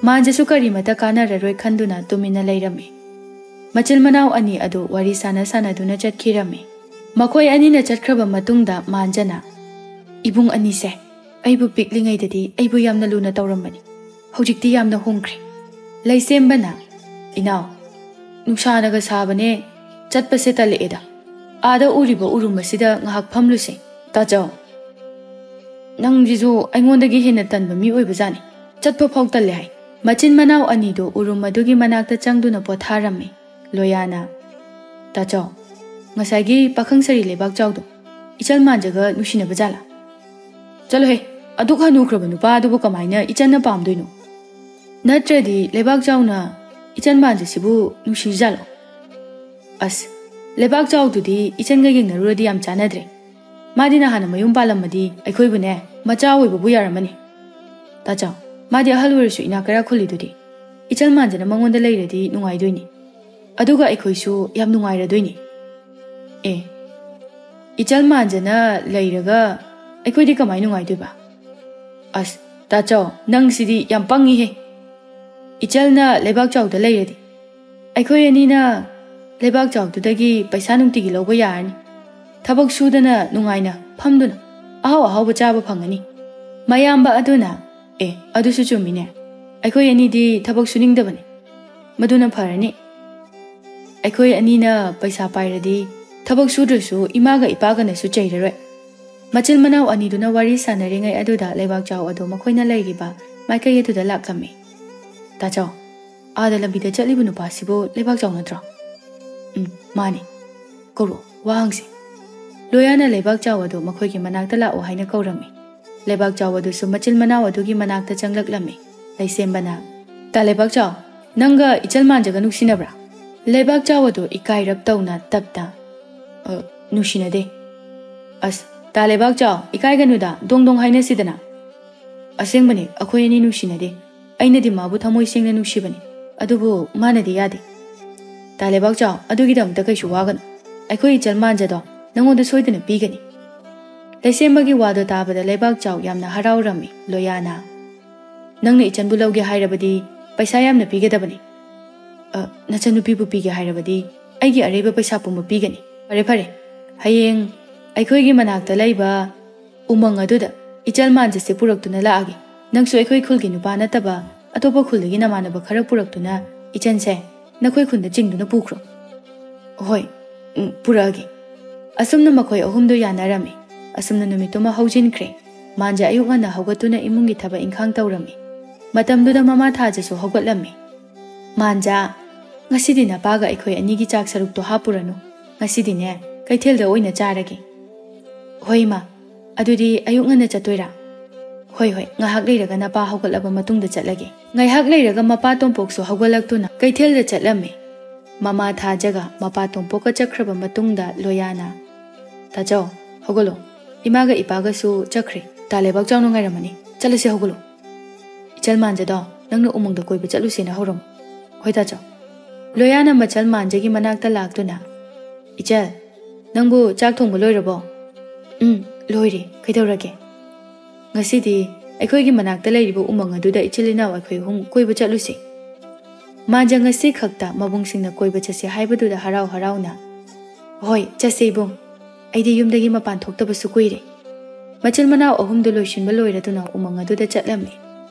ꯃꯥꯟꯖꯁꯨ ꯀꯔꯤꯃꯠꯇ ꯀꯥꯟꯅꯔꯔꯣꯏ ꯈꯟꯗꯨꯅ ꯇꯨꯃꯤꯟꯅ ꯂꯩꯔꯝꯃꯤ꯫ ꯃꯆꯤꯟ ꯃꯅꯥꯎ ꯑꯅꯤ ꯑꯗꯨ ꯋꯥꯔꯤ ꯁꯥꯟꯅ ꯁꯥꯟꯅꯗꯨꯅ ꯆꯠꯈꯤꯔꯝꯃꯤ꯫ ꯃꯈꯣꯏ ꯑꯅꯤꯅ ꯆꯠꯈ꯭ꯔꯕ ꯃꯇꯨꯡꯗ ꯃꯥꯟꯖꯅ, "ꯏꯕꯨꯡ ꯑꯅꯤꯁꯦ ꯑꯩꯕꯨ ꯄꯤꯛꯂꯤꯉꯩꯗꯗꯤ ꯑꯩꯕꯨ ꯌꯥꯝꯅ ꯂꯨꯅ ꯇꯧꯔꯝꯕꯅꯤ꯫ ꯍꯧꯖꯤꯛꯇꯤ ꯌꯥꯝꯅ ꯍꯣꯡꯈ꯭ꯔꯦ꯫ ꯂꯩꯁꯦꯝꯕꯅ, "ꯏꯅꯥꯎ, ꯅꯨꯡꯁꯥꯅꯒ ꯁꯥꯕꯅꯦ, ꯆꯠꯄꯁꯦ ꯇꯜꯂꯛꯑꯦꯗ꯫ ꯑꯥꯗ ꯎꯔꯤꯕ ꯎꯔꯨꯝ ꯑꯁꯤꯗ ꯉꯥꯏꯍꯥꯛ ꯐꯝꯂꯨꯁꯦ꯫ ꯇꯥꯆꯧ, ꯅꯪꯁꯤꯁꯨ ꯑꯩꯉꯣꯟꯗꯒꯤ ꯍꯦꯟꯅ ꯇꯟꯕ ꯃꯤ ꯑꯣꯏꯕꯖꯥꯠꯅꯤ꯫ ꯆꯠꯄ ꯐꯥꯎ ꯇꯜꯂꯦ" ꯍꯥꯏ꯫ ꯃꯆꯤꯟ ꯃꯅꯥꯎ ꯑꯅꯤꯗꯨ ꯎꯔꯨꯝ ꯑꯗꯨꯒꯤ ꯃꯅꯥꯛꯇ ꯆꯪꯗꯨꯅ ꯄꯣꯊꯥꯔꯝꯃꯤ꯫ ꯂꯣꯌꯥꯅ, "ꯇꯥꯆꯧ, ꯉꯁꯥꯏꯒꯤ ꯄꯥꯈꯪ ꯁꯥꯔꯤ ꯂꯩꯕꯥꯛ ꯆꯥꯎꯗꯣ ꯏꯆꯜ ꯃꯥꯟꯖꯒ ꯅꯨꯡꯁꯤꯅꯕ ꯖꯥꯠꯂꯥ?" "ꯆꯠꯂꯣꯍꯦ, ꯑꯗꯨꯛ ꯍꯅꯨꯈ꯭ꯔꯕ ꯅꯨꯄꯥ ꯑꯗꯨꯕꯨ ꯀꯃꯥꯏꯅ ꯏꯆꯟꯅ ꯄꯥꯝꯗꯣꯏꯅꯣ? ꯅꯠꯇ꯭ꯔꯗꯤ ꯂꯩꯕꯥꯛ ꯆꯥꯎꯅ ꯏꯆꯟ ꯃꯥꯟꯖꯁꯤꯕꯨ ꯅꯨꯡꯁꯤꯖꯥꯠꯂꯣ?" "ꯑꯁ, ꯂꯩꯕꯥꯛ ꯆꯥꯎꯗꯨꯗꯤ ꯏꯆꯟꯒ ꯌꯦꯡꯅꯔꯨꯔꯗꯤ ꯌꯥꯝ ꯆꯥꯟꯅꯗ꯭ꯔꯦ꯫ ꯃꯥꯗꯤ ꯅꯍꯥꯟꯅ ꯃꯌꯨꯝ ꯄꯥꯜꯂꯝꯃꯗꯤ ꯑꯩꯈꯣꯏꯕꯨꯅꯦ ꯃꯆꯥ ꯑꯣꯏꯕꯕꯨ ꯌꯥꯔꯝꯃꯅꯤ꯫ ꯇꯥꯆꯧ, ꯃꯥꯗꯤ ꯑꯍꯜ ꯑꯣꯏꯔꯁꯨ ꯏꯅꯥꯛ ꯀꯩꯔꯥꯛ ꯈꯨꯜꯂꯤꯗꯨꯗꯤ꯫ ꯏꯆꯜ ꯃꯥꯟꯖꯅ ꯃꯉꯣꯟꯗ ꯂꯩꯔꯗꯤ ꯅꯨꯡꯉꯥꯏꯗꯣꯏꯅꯤ꯫ ꯑꯗꯨꯒ ꯑꯩꯈꯣꯏꯁꯨ ꯌꯥꯝ ꯅꯨꯡꯉꯥꯏꯔꯗꯣꯏꯅꯤ꯫ ꯑꯦ, ꯏꯆꯜ ꯃꯥꯟꯖꯅ ꯂꯩꯔꯒ ꯑꯩꯈꯣꯏꯗꯤ ꯀꯃꯥꯏ ꯅꯨꯡꯉꯥꯏꯗꯣꯏꯕ?" "ꯑꯁ, ꯇꯥꯆꯧ, ꯅꯪꯁꯤꯗꯤ ꯌꯥꯝ ꯄꯪꯉꯤꯍꯦ꯫ ꯏꯆꯜꯅ ꯂꯩꯕꯥꯛ ꯆꯥꯎꯗ ꯂꯩꯔꯗꯤ ꯑꯩꯈꯣꯏ ꯑꯅꯤꯅ ꯂꯩꯕꯥꯛ ꯆꯥꯎꯗꯨꯗꯒꯤ ꯄꯩꯁꯥ ꯅꯨꯡꯇꯤꯒꯤ ꯂꯧꯕ ꯌꯥꯔꯅꯤ꯫ ꯊꯕꯛ ꯁꯨꯗꯅ ꯅꯨꯡꯉꯥꯏꯅ ꯐꯝꯗꯨꯅ ꯑꯍꯥꯎ ꯑꯍꯥꯎꯕ ꯆꯥꯕ ꯐꯪꯉꯅꯤ꯫" ꯃꯌꯥꯝꯕ ꯑꯗꯨꯅ, "ꯑꯦ, ꯑꯗꯨꯁꯨ ꯆꯨꯝꯃꯤꯅꯦ꯫ ꯑꯩꯈꯣꯏ ꯑꯅꯤꯗꯤ ꯊꯕꯛ ꯁꯨꯅꯤꯡꯗꯕꯅꯤ꯫ ꯃꯗꯨꯅ ꯐꯔꯅꯤ꯫ ꯑꯩꯈꯣꯏ ꯑꯅꯤꯅ ꯄꯩꯁꯥ ꯄꯥꯏꯔꯗꯤ ꯊꯕꯛ ꯁꯨꯗ꯭ꯔꯁꯨ ꯏꯃꯥꯒ ꯏꯄꯥꯒꯅꯁꯨ ꯆꯩꯔꯔꯣꯏ꯫" ꯃꯆꯤꯟ ꯃꯅꯥꯎ ꯑꯅꯤꯗꯨꯅ ꯋꯥꯔꯤ ꯁꯥꯟꯅꯔꯤꯉꯩ ꯑꯗꯨꯗ ꯂꯩꯕꯥꯛ ꯆꯥꯎ ꯑꯗꯨ ꯃꯈꯣꯏꯅ ꯂꯩꯔꯤꯕ ꯃꯥꯏꯀꯩ ꯑꯗꯨꯗ ꯂꯥꯛꯂꯝꯃꯤ꯫ "ꯇꯥꯆꯧ, ꯑꯥꯗ ꯂꯝꯕꯤꯗ ꯆꯠꯂꯤꯕ ꯅꯨꯄꯥꯁꯤꯕꯨ ꯂꯩꯕꯥꯛ ꯆꯥꯎ ꯅꯠꯇ꯭ꯔꯣ?" "ꯎꯝ, ꯃꯥꯅꯤ꯫ ꯀꯧꯔꯛꯑꯣ, ꯋꯥ ꯍꯪꯁꯤ꯫" ꯂꯣꯌꯥꯅ ꯂꯩꯕꯥꯛ ꯆꯥꯎ ꯑꯗꯨ ꯃꯈꯣꯏꯒꯤ ꯃꯅꯥꯛꯇ ꯂꯥꯛꯑꯣ ꯍꯥꯏꯅ ꯀꯧꯔꯝꯃꯤ꯫ ꯂꯩꯕꯥꯛ ꯆꯥꯎ ꯑꯗꯨꯁꯨ ꯃꯆꯤꯟ ꯃꯅꯥꯎ ꯑꯗꯨꯒꯤ ꯃꯅꯥꯛꯇ ꯆꯪꯂꯛꯂꯝꯃꯤ꯫ ꯂꯩꯁꯦꯝꯕꯅ, "ꯇꯥ ꯂꯩꯕꯥꯛ ꯆꯥꯎ, ꯅꯪꯒ ꯏꯆꯜ ꯃꯥꯟꯖꯒ ꯅꯨꯡꯁꯤꯅꯕ꯭ꯔꯥ?" ꯂꯩꯕꯥꯛ ꯆꯥꯎ ꯑꯗꯨ ꯏꯀꯥꯏꯔꯞ ꯇꯧꯅ ꯇꯞꯅ, "ꯑ, ꯅꯨꯡꯁꯤꯅꯗꯦ꯫" "ꯑꯁ, ꯇꯥ ꯂꯩꯕꯥꯛ ꯆꯥꯎ, ꯏꯀꯥꯏꯒꯅꯨꯗ, ꯗꯣꯡ ꯗꯣꯡ ꯍꯥꯏꯅꯁꯤꯗꯅ꯫" "ꯑꯁꯦꯡꯕꯅꯦ, ꯑꯩꯈꯣꯏ ꯑꯅꯤ ꯅꯨꯡꯁꯤꯅꯗꯦ꯫ ꯑꯩꯅꯗꯤ ꯃꯥꯕꯨ ꯊꯃꯣꯏ ꯁꯦꯡꯅ ꯅꯨꯡꯁꯤꯕꯅꯤ, ꯑꯗꯨꯕꯨ ꯃꯥꯅꯗꯤ ꯌꯥꯗꯦ꯫" "ꯇꯥ ꯂꯩꯕꯥꯛ ꯆꯥꯎ, ꯑꯗꯨꯒꯤꯗꯃꯛꯇ ꯀꯩꯁꯨ ꯋꯥꯒꯅꯨ꯫ ꯑꯩꯈꯣꯏ ꯏꯆꯜ ꯃꯥꯟꯖꯗꯣ ꯅꯪꯉꯣꯟꯗ ꯁꯣꯏꯗꯅ ꯄꯤꯒꯅꯤ꯫" ꯂꯩꯁꯦꯝꯕꯒꯤ ꯋꯥꯗꯣ ꯇꯥꯕꯗ ꯂꯩꯕꯥꯛ ꯆꯥꯎ ꯌꯥꯝꯅ ꯍꯔꯥꯎꯔꯝꯃꯤ꯫ ꯂꯣꯌꯥꯅ, "ꯅꯪꯅ ꯏꯆꯟꯕꯨ ꯂꯧꯒꯦ ꯍꯥꯏꯔꯕꯗꯤ ꯄꯩꯁꯥ ꯌꯥꯝꯅ ꯄꯤꯒꯗꯕꯅꯤ꯫ ꯑ, ꯅꯆꯟꯅꯨꯄꯤꯕꯨ ꯄꯤꯒꯦ ꯍꯥꯏꯔꯕꯗꯤ ꯑꯩꯒꯤ ꯑꯔꯩꯕ ꯄꯩꯁꯥ ꯄꯨꯝꯕ ꯄꯤꯒꯅꯤ꯫ ꯐꯔꯦ, ꯐꯔꯦ, ꯍꯌꯦꯡ ꯑꯩꯈꯣꯏꯒꯤ ꯃꯅꯥꯛꯇ ꯂꯩꯕ ꯎꯃꯪ ꯑꯗꯨꯗ ꯏꯆꯜ ꯃꯥꯟꯖꯁꯦ ꯄꯨꯔꯛꯇꯨꯅ ꯂꯥꯛꯑꯒꯦ꯫ ꯅꯪꯁꯨ ꯑꯩꯈꯣꯏ ꯈꯨꯜꯒꯤ ꯅꯨꯄꯥ ꯅꯠꯇꯕ ꯑꯇꯣꯞꯄ ꯈꯨꯜꯗꯒꯤ ꯅꯃꯥꯟꯅꯕ ꯈꯔ ꯄꯨꯔꯛꯇꯨꯅ ꯏꯆꯟꯁꯦ ꯅꯈꯣꯏ ꯈꯨꯟꯗ ꯆꯤꯡꯗꯨꯅ ꯄꯨꯈ꯭ꯔꯣ꯫ ꯍꯣꯏ, ꯎꯝ, ꯄꯨꯔꯛꯑꯒꯦ꯫ ꯑꯁꯨꯝꯅ ꯃꯈꯣꯏ ꯑꯍꯨꯝꯗꯨ ꯌꯥꯅꯔꯝꯃꯤ꯫ ꯑꯁꯨꯝꯅ ꯅꯨꯃꯤꯠꯇꯨꯃ ꯍꯧꯖꯤꯟꯈ꯭ꯔꯦ꯫ ꯃꯥꯟꯖ ꯑꯌꯨꯛ ꯉꯟꯅ ꯍꯧꯒꯠꯇꯨꯅ ꯏꯃꯨꯡꯒꯤ ꯊꯕꯛ ꯏꯪꯈꯥꯡ ꯇꯧꯔꯝꯃꯤ꯫ ꯃꯇꯝꯗꯨꯗ ꯃꯃꯥ ꯊꯥꯖꯁꯨ ꯍꯧꯒꯠꯂꯝꯃꯤ꯫ "ꯃꯥꯟꯖ, ꯉꯁꯤꯗꯤ ꯅꯄꯥꯒ ꯑꯩꯈꯣꯏ ꯑꯅꯤꯒꯤ ꯆꯥꯛ ꯁꯔꯨꯛꯇꯣ ꯍꯥꯞꯄꯨꯔꯅꯨ꯫ ꯉꯁꯤꯗꯤꯅꯦ, ꯀꯩꯊꯦꯜꯗ ꯑꯣꯏꯅ ꯆꯥꯔꯒꯦ꯫" "ꯍꯣꯏ, ꯏꯃꯥ꯫ ꯑꯗꯨꯗꯤ ꯑꯌꯨꯛ ꯉꯟꯅ ꯆꯠꯇꯣꯏꯔꯥ?" "ꯍꯣꯏ, ꯍꯣꯏ, ꯉꯥꯏꯍꯥꯛ ꯂꯩꯔꯒ ꯅꯄꯥ ꯍꯧꯒꯠꯂꯕ ꯃꯇꯨꯡꯗ ꯆꯠꯂꯒꯦ꯫" ꯉꯥꯏꯍꯥꯛ ꯂꯩꯔꯒ ꯃꯄꯥ ꯇꯣꯝꯄꯣꯛꯁꯨ ꯍꯧꯒꯠꯂꯛꯇꯨꯅ ꯀꯩꯊꯦꯜꯗ ꯆꯠꯂꯝꯃꯤ꯫ ꯃꯃꯥ ꯊꯥꯖꯒ ꯃꯄꯥ ꯇꯣꯝꯄꯣꯛꯀ ꯆꯠꯈ꯭ꯔꯕ ꯃꯇꯨꯡꯗ ꯂꯣꯌꯥꯅ, "ꯇꯥꯆꯧ, ꯍꯧꯒꯠꯂꯣ꯫ ꯏꯃꯥꯒ ꯏꯄꯥꯒꯁꯨ ꯆꯠꯈ꯭ꯔꯦ꯫ ꯇꯥ ꯂꯩꯕꯥꯛ ꯆꯥꯎꯅ ꯉꯥꯏꯔꯝꯃꯅꯤ꯫ ꯆꯠꯂꯁꯤ, ꯍꯧꯒꯠꯂꯣ꯫ ꯏꯆꯜ ꯃꯥꯟꯖꯗꯣ ꯅꯪꯅ ꯎꯃꯪꯗ ꯀꯣꯏꯕ ꯆꯠꯂꯨꯁꯦꯅ ꯍꯧꯔꯝꯃꯨ꯫" "ꯍꯣꯏ, ꯇꯥꯆꯧ꯫" ꯂꯣꯌꯥꯅ ꯃꯆꯜ ꯃꯥꯟꯖꯒꯤ ꯃꯅꯥꯛꯇ ꯂꯥꯛꯇꯨꯅ, "ꯏꯆꯜ, ꯅꯪꯕꯨ ꯆꯥꯛ ꯊꯣꯡꯕ ꯂꯣꯏꯔꯕꯣ?" "ꯎꯝ, ꯂꯣꯏꯔꯦ꯫ ꯀꯩꯗꯧꯔꯒꯦ?" "ꯉꯁꯤꯗꯤ ꯑꯩꯈꯣꯏꯒꯤ ꯃꯅꯥꯛꯇ ꯂꯩꯔꯤꯕ ꯎꯃꯪ ꯑꯗꯨꯗ ꯏꯆꯤꯜ ꯏꯅꯥꯎ ꯑꯩꯈꯣꯏ ꯑꯍꯨꯝ ꯀꯣꯏꯕ ꯆꯠꯂꯨꯁꯤ꯫" ꯃꯥꯟꯖ ꯉꯁꯤ ꯈꯛꯇ ꯃꯕꯨꯡꯁꯤꯡꯅ ꯀꯣꯏꯕ ꯆꯠꯁꯤ ꯍꯥꯏꯕꯗꯨꯗ ꯍꯔꯥꯎ ꯍꯔꯥꯎꯅ, "ꯍꯣꯏ, ꯆꯠꯁꯦ ꯏꯕꯨꯡ꯫ ꯑꯩꯗꯤ ꯌꯨꯝꯗꯒꯤ ꯃꯄꯥꯟ ꯊꯣꯛꯇꯕꯁꯨ ꯀꯨꯏꯔꯦ꯫" ꯃꯆꯤꯟ ꯃꯅꯥꯎ ꯑꯍꯨꯝꯗꯨ ꯂꯣꯏꯁꯤꯟꯕ ꯂꯣꯏꯔꯗꯨꯅ ꯎꯃꯪ ꯑꯗꯨꯗ ꯆꯠꯂꯝꯃꯤ꯫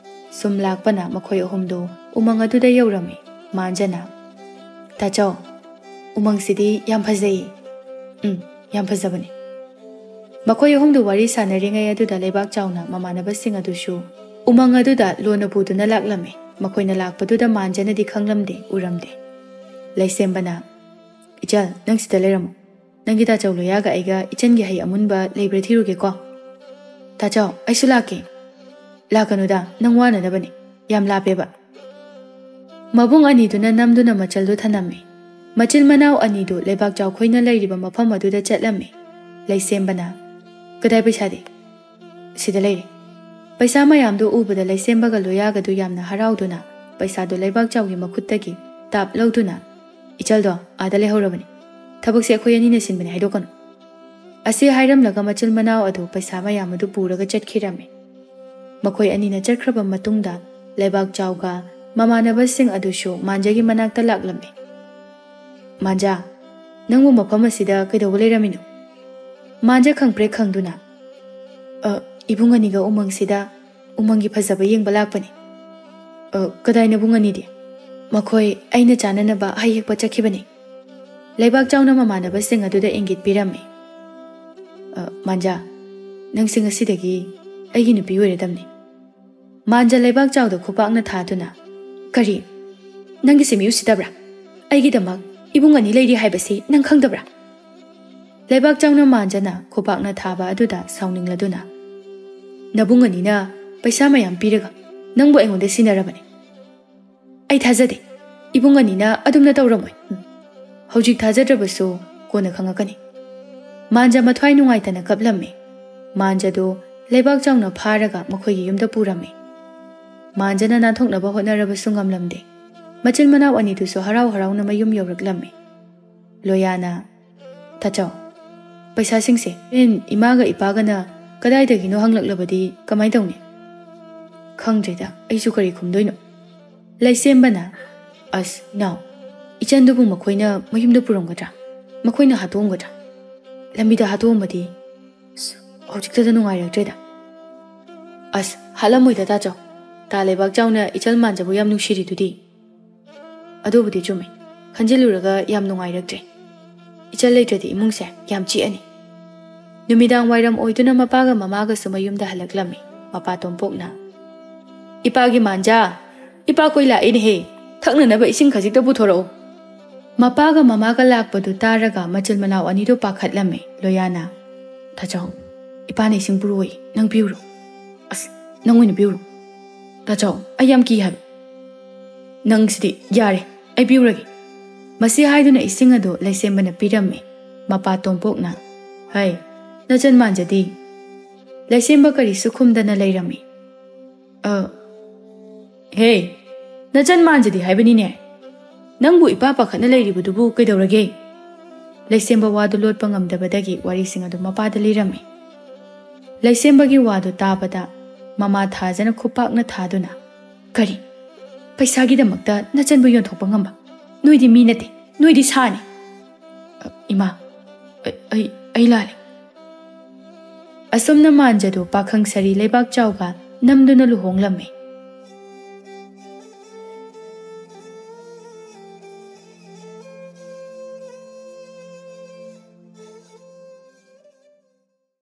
ꯁꯨꯝ ꯂꯥꯛꯄꯅ ꯃꯈꯣꯏ ꯑꯍꯨꯝꯗꯨ ꯎꯃꯪ ꯑꯗꯨꯗ ꯌꯧꯔꯝꯃꯤ꯫ ꯃꯥꯟꯖꯅ, "ꯇꯥꯆꯧ, ꯎꯃꯪꯁꯤꯗꯤ ꯌꯥꯝ ꯐꯖꯩꯌꯦ꯫" "ꯎꯝ, ꯌꯥꯝ ꯐꯖꯕꯅꯦ꯫" ꯃꯈꯣꯏ ꯑꯍꯨꯝꯗꯨ ꯋꯥꯔꯤ ꯁꯥꯟꯅꯔꯤꯉꯩ ꯑꯗꯨꯗ ꯂꯩꯕꯥꯛ ꯆꯥꯎꯅ ꯃꯃꯥꯟꯅꯕꯁꯤꯡ ꯑꯗꯨꯁꯨ ꯎꯃꯪ ꯑꯗꯨꯗ ꯂꯣꯟꯅ ꯄꯨꯗꯨꯅ ꯂꯥꯛꯂꯝꯃꯤ꯫ ꯃꯈꯣꯏꯅ ꯂꯥꯛꯄꯗꯨꯗ ꯃꯥꯟꯖꯅꯗꯤ ꯈꯪꯂꯝꯗꯦ, ꯎꯔꯝꯗꯦ꯫ ꯂꯩꯁꯦꯝꯕꯅ, "ꯏꯆꯜ, ꯅꯪ ꯁꯤꯗ ꯂꯩꯔꯝꯃꯨ꯫ ꯅꯪꯒꯤ ꯇꯥꯆꯧ ꯂꯣꯌꯥꯒ ꯑꯩꯒ ꯏꯆꯟꯒꯤ ꯍꯩ ꯑꯃꯨꯟꯕ ꯂꯩꯕ꯭ꯔꯥ ꯊꯤꯔꯨꯒꯦꯀꯣ꯫" "ꯇꯥꯆꯧ, ꯑꯩꯁꯨ ꯂꯥꯛꯀꯦ꯫" "ꯂꯥꯛꯀꯅꯨꯗ, ꯅꯪ ꯋꯥꯅꯅꯕꯅꯦ꯫ ꯌꯥꯝ ꯂꯥꯞꯄꯦꯕ꯫" ꯃꯕꯨꯡ ꯑꯅꯤꯗꯨꯅ ꯅꯝꯗꯨꯅ ꯃꯆꯜꯗꯨ ꯊꯅꯝꯃꯤ꯫ ꯃꯆꯤꯟ ꯃꯅꯥꯎ ꯑꯅꯤꯗꯨ ꯂꯩꯕꯥꯛ ꯆꯥꯎꯈꯣꯏꯅ ꯂꯩꯔꯤꯕ ꯃꯐꯝ ꯑꯗꯨꯗ ꯆꯠꯂꯝꯃꯤ꯫ ꯂꯩꯁꯦꯝꯕꯅ, "ꯀꯗꯥꯏ ꯄꯩꯁꯥꯗꯤ?" "ꯁꯤꯗ ꯂꯩꯔꯦ꯫" ꯄꯩꯁꯥ ꯃꯌꯥꯝꯗꯨ ꯎꯕꯗ ꯂꯩꯁꯦꯝꯕꯒ ꯂꯣꯌꯥꯒꯗꯨ ꯌꯥꯝꯅ ꯍꯔꯥꯎꯗꯨꯅ ꯄꯩꯁꯥꯗꯨ ꯂꯩꯕꯥꯛ ꯆꯥꯎꯒꯤ ꯃꯈꯨꯠꯇꯒꯤ ꯇꯥꯞ ꯂꯧꯗꯨꯅ, "ꯏꯆꯜꯗꯣ ꯑꯥꯗ ꯂꯩꯍꯧꯔꯕꯅꯤ꯫ ꯊꯕꯛꯁꯦ ꯑꯩꯈꯣꯏ ꯑꯅꯤꯅ ꯁꯤꯟꯕꯅꯤ, ꯍꯥꯏꯗꯣꯛꯀꯅꯨ꯫" ꯑꯁꯤ ꯍꯥꯏꯔꯝꯂꯒ ꯃꯆꯤꯟ ꯃꯅꯥꯎ ꯑꯗꯨ ꯄꯩꯁꯥ ꯃꯌꯥꯝ ꯑꯗꯨ ꯄꯨꯔꯒ ꯆꯠꯈꯤꯔꯝꯃꯤ꯫ ꯃꯈꯣꯏ ꯑꯅꯤꯅ ꯆꯠꯈ꯭ꯔꯕ ꯃꯇꯨꯡꯗ ꯂꯩꯕꯥꯛ ꯆꯥꯎꯒ ꯃꯃꯥꯟꯅꯕꯁꯤꯡ ꯑꯗꯨꯁꯨ ꯃꯥꯟꯖꯒꯤ ꯃꯅꯥꯛꯇ ꯂꯥꯛꯂꯝꯃꯤ꯫ "ꯃꯥꯟꯖꯥ, ꯅꯪꯕꯨ ꯃꯐꯝ ꯑꯁꯤꯗ ꯀꯩꯗꯧꯕ ꯂꯩꯔꯝꯃꯤꯅꯣ?" ꯃꯥꯟꯖ ꯈꯪꯄ꯭ꯔꯦꯛ ꯈꯪꯗꯨꯅ, "ꯑ, ꯏꯕꯨꯡ ꯑꯅꯤꯒ ꯎꯃꯪꯁꯤꯗ ꯎꯃꯪꯒꯤ ꯐꯖꯕ ꯌꯦꯡꯕ ꯂꯥꯛꯄꯅꯤ꯫" "ꯑ, ꯀꯗꯥꯏ ꯅꯕꯨꯡ ꯑꯅꯤꯗꯤ?" "ꯃꯈꯣꯏ ꯑꯩꯅ ꯆꯥꯅꯅꯕ ꯍꯩ ꯍꯦꯛꯄ ꯆꯠꯈꯤꯕꯅꯤ꯫" ꯂꯩꯕꯥꯛ ꯆꯥꯎꯅ ꯃꯃꯥꯟꯅꯕꯁꯤꯡ ꯑꯗꯨꯗ ꯏꯪꯒꯤꯠ ꯄꯤꯔꯝꯃꯤ꯫ "ꯑ, ꯃꯥꯟꯖꯥ, ꯅꯪꯁꯦ ꯉꯁꯤꯗꯒꯤ ꯑꯩꯒꯤ ꯅꯨꯄꯤ ꯑꯣꯏꯔꯗꯝꯅꯤ꯫" ꯃꯥꯟꯖꯥ ꯂꯩꯕꯥꯛ ꯆꯥꯎꯗ ꯈꯨꯄꯥꯛꯅ ꯊꯥꯗꯨꯅ, "ꯀꯔꯤ? ꯅꯪꯒꯤꯁꯦ ꯃꯤ ꯎꯁꯤꯠꯇꯕ꯭ꯔꯥ? ꯑꯩꯒꯤꯗꯃꯛ ꯏꯕꯨꯡ ꯑꯅꯤ ꯂꯩꯔꯤ ꯍꯥꯏꯕꯁꯤ ꯅꯪ ꯈꯪꯗꯕ꯭ꯔꯥ?" ꯂꯩꯕꯥꯛ ꯆꯥꯎꯅ ꯃꯥꯟꯖꯥꯅ ꯈꯨꯄꯥꯛꯅ ꯊꯥꯕ ꯑꯗꯨꯗ ꯁꯥꯎꯅꯤꯡꯂꯗꯨꯅ, "ꯅꯕꯨꯡ ꯑꯅꯤꯅ ꯄꯩꯁꯥ ꯃꯌꯥꯝ ꯄꯤꯔꯒ ꯅꯪꯕꯨ ꯑꯩꯉꯣꯟꯗ ꯁꯤꯟꯅꯔꯕꯅꯤ꯫ ꯑꯩ ꯊꯥꯖꯗꯦ꯫ ꯏꯕꯨꯡ ꯑꯅꯤꯅ ꯑꯗꯨꯝꯅ ꯇꯧꯔꯝꯃꯣꯏ꯫ ꯎꯝ꯫ ꯍꯧꯖꯤꯛ ꯊꯥꯖꯗ꯭ꯔꯕꯁꯨ ꯀꯣꯟꯅ ꯈꯪꯉꯛꯀꯅꯤ꯫" ꯃꯥꯟꯖꯥ ꯃꯊ꯭ꯋꯥꯏ ꯅꯨꯡꯉꯥꯏꯇꯅ ꯀꯞꯂꯝꯃꯤ꯫ ꯃꯥꯟꯖꯥꯗꯨ ꯂꯩꯕꯥꯛ ꯆꯥꯎꯅ ꯐꯥꯔꯒ ꯃꯈꯣꯏꯒꯤ ꯌꯨꯝꯗ ꯄꯨꯔꯝꯃꯤ꯫ ꯃꯥꯟꯖꯥꯅ ꯅꯥꯟꯊꯣꯛꯅꯕ ꯍꯣꯠꯅꯔꯕꯁꯨ ꯉꯝꯂꯝꯗꯦ꯫ ꯃꯆꯤꯟ ꯃꯅꯥꯎ ꯑꯅꯤꯗꯨꯁꯨ ꯍꯔꯥꯎ ꯍꯔꯥꯎꯅ ꯃꯌꯨꯝ ꯌꯧꯔꯛꯂꯝꯃꯤ꯫ ꯂꯣꯌꯥꯅ, "ꯇꯥꯆꯧ, ꯄꯩꯁꯥꯁꯤꯡꯁꯦ ꯍꯣꯔꯦꯟ ꯏꯃꯥꯒ ꯏꯄꯥꯒꯅ ꯀꯗꯥꯏꯗꯒꯤꯅꯣ ꯍꯪꯂꯛꯂꯕꯗꯤ ꯀꯃꯥꯏ ꯇꯧꯅꯤ?" "ꯈꯪꯗ꯭ꯔꯦꯗ, ꯑꯩꯁꯨ ꯀꯔꯤ ꯈꯨꯝꯗꯣꯏꯅꯣ꯫" ꯂꯩꯁꯦꯝꯕꯅ, "ꯑꯁ, ꯏꯅꯥꯎ, ꯏꯆꯟꯗꯨꯕꯨ ꯃꯈꯣꯏꯅ ꯃꯌꯨꯝꯗ ꯄꯨꯔꯝꯒꯗ꯭ꯔꯥ? ꯃꯈꯣꯏꯅ ꯍꯥꯠꯇꯣꯛꯑꯝꯒꯗ꯭ꯔꯥ? ꯂꯝꯕꯤꯗ ꯍꯥꯠꯇꯣꯛꯑꯝꯃꯗꯤ, ꯑꯁ, ꯍꯧꯖꯤꯛꯇꯗ ꯅꯨꯡꯉꯥꯏꯔꯛꯇ꯭ꯔꯦꯗ꯫" "ꯑꯁ, ꯍꯥꯠꯂꯝꯃꯣꯏꯗ, ꯇꯥꯆꯧ꯫ ꯇꯥ ꯂꯩꯕꯥꯛ ꯆꯥꯎꯅ ꯏꯆꯜ ꯃꯥꯟꯖꯕꯨ ꯌꯥꯝ ꯅꯨꯡꯁꯤꯔꯤꯗꯨꯗꯤ꯫" "ꯑꯗꯨꯕꯨꯗꯤ ꯆꯨꯝꯃꯤ꯫ ꯈꯟꯖꯤꯜꯂꯨꯔꯒ ꯌꯥꯝ ꯅꯨꯡꯉꯥꯏꯔꯛꯇ꯭ꯔꯦ꯫ ꯏꯆꯜ ꯂꯩꯇ꯭ꯔꯗꯤ ꯏꯃꯨꯡꯁꯦ ꯌꯥꯝ ꯆꯤꯛꯑꯅꯤ꯫" ꯅꯨꯃꯤꯗꯥꯡ ꯋꯥꯏꯔꯝ ꯑꯣꯏꯗꯨꯅ ꯃꯄꯥꯒ ꯃꯃꯥꯒꯁꯨ ꯃꯌꯨꯝꯗ ꯍꯜꯂꯛꯂꯝꯃꯤ꯫ ꯃꯄꯥ ꯇꯣꯝꯄꯣꯛꯅ, "ꯏꯄꯥꯒꯤ ꯃꯥꯟꯖꯥ, ꯏꯄꯥꯈꯣꯏ ꯂꯥꯛꯏꯅꯦꯍꯦ꯫ ꯊꯛꯅꯅꯕ ꯏꯁꯤꯡ ꯈꯖꯤꯛꯇ ꯄꯨꯊꯣꯔꯛꯎ꯫" ꯃꯄꯥꯒ ꯃꯃꯥꯒ ꯂꯥꯛꯄꯗꯨ ꯇꯥꯔꯒ ꯃꯆꯤꯟ ꯃꯅꯥꯎ ꯑꯅꯤꯗꯨ ꯄꯥꯈꯠꯂꯝꯃꯤ꯫ ꯂꯣꯌꯥꯅ, "ꯇꯥꯆꯧ, ꯏꯄꯥꯅ ꯏꯁꯤꯡ ꯄꯨꯔꯛꯑꯣꯏ, ꯅꯪ ꯄꯤꯔꯨꯔꯣ꯫" "ꯑꯁ, ꯅꯪ ꯑꯣꯏꯅ ꯄꯤꯔꯨꯔꯣ꯫ ꯇꯥꯆꯧ, ꯑꯩ ꯌꯥꯝ ꯀꯤ ꯍꯥꯏꯕ꯫" "ꯅꯪꯁꯤꯗꯤ, ꯌꯥꯔꯦ, ꯑꯩ ꯄꯤꯔꯨꯔꯒꯦ꯫" ꯃꯁꯤ ꯍꯥꯏꯗꯨꯅ ꯏꯁꯤꯡ ꯑꯗꯨ ꯂꯩꯁꯦꯝꯕꯅ ꯄꯤꯔꯝꯃꯤ꯫ ꯃꯄꯥ ꯇꯣꯝꯄꯣꯛꯅ, "ꯍꯩ, ꯅꯆꯟ ꯃꯥꯟꯖꯗꯤ?" ꯂꯩꯁꯦꯝꯕ ꯀꯔꯤꯁꯨ ꯈꯨꯝꯗꯅ ꯂꯩꯔꯝꯃꯤ꯫ "ꯑ, ꯍꯦ, ꯅꯆꯟ ꯃꯥꯟꯖꯗꯤ ꯍꯥꯏꯕꯅꯤꯅꯦ꯫ ꯅꯪꯕꯨ ꯏꯄꯥ ꯄꯥꯈꯠꯅ ꯂꯩꯔꯤꯕꯗꯨꯕꯨ ꯀꯩꯗꯧꯔꯒꯦ?" ꯂꯩꯁꯦꯝꯕ ꯋꯥꯗꯨ ꯂꯣꯠꯄ ꯉꯝꯗꯕꯗꯒꯤ ꯋꯥꯔꯤꯁꯤꯡ ꯑꯗꯨ ꯃꯄꯥꯗ ꯂꯤꯔꯝꯃꯤ꯫ ꯂꯩꯁꯦꯝꯕꯒꯤ ꯋꯥꯗꯨ ꯇꯥꯕꯗ ꯃꯃꯥ ꯊꯥꯖꯅ ꯈꯨꯄꯥꯛꯅ ꯊꯥꯗꯨꯅ, "ꯀꯔꯤ? ꯄꯩꯁꯥꯒꯤꯗꯃꯛꯇ ꯅꯆꯟꯕꯨ ꯌꯣꯟꯊꯣꯛꯄ ꯉꯝꯕ? ꯅꯣꯏꯗꯤ ꯃꯤ ꯅꯠꯇꯦ, ꯅꯣꯏꯗꯤ ꯁꯥꯅꯤ꯫" "ꯑ, ꯏꯃꯥ, ꯑꯩ, ꯑꯩ, ꯑꯩ ꯂꯥꯜꯂꯦ꯫" ꯑꯁꯨꯝꯅ ꯃꯥꯟꯖꯗꯨ ꯄꯥꯈꯪ ꯁꯥꯔꯤ ꯂꯩꯕꯥꯛ ꯆꯥꯎꯒ ꯅꯝꯗꯨꯅ ꯂꯨꯍꯣꯡꯂꯝꯃꯤ꯫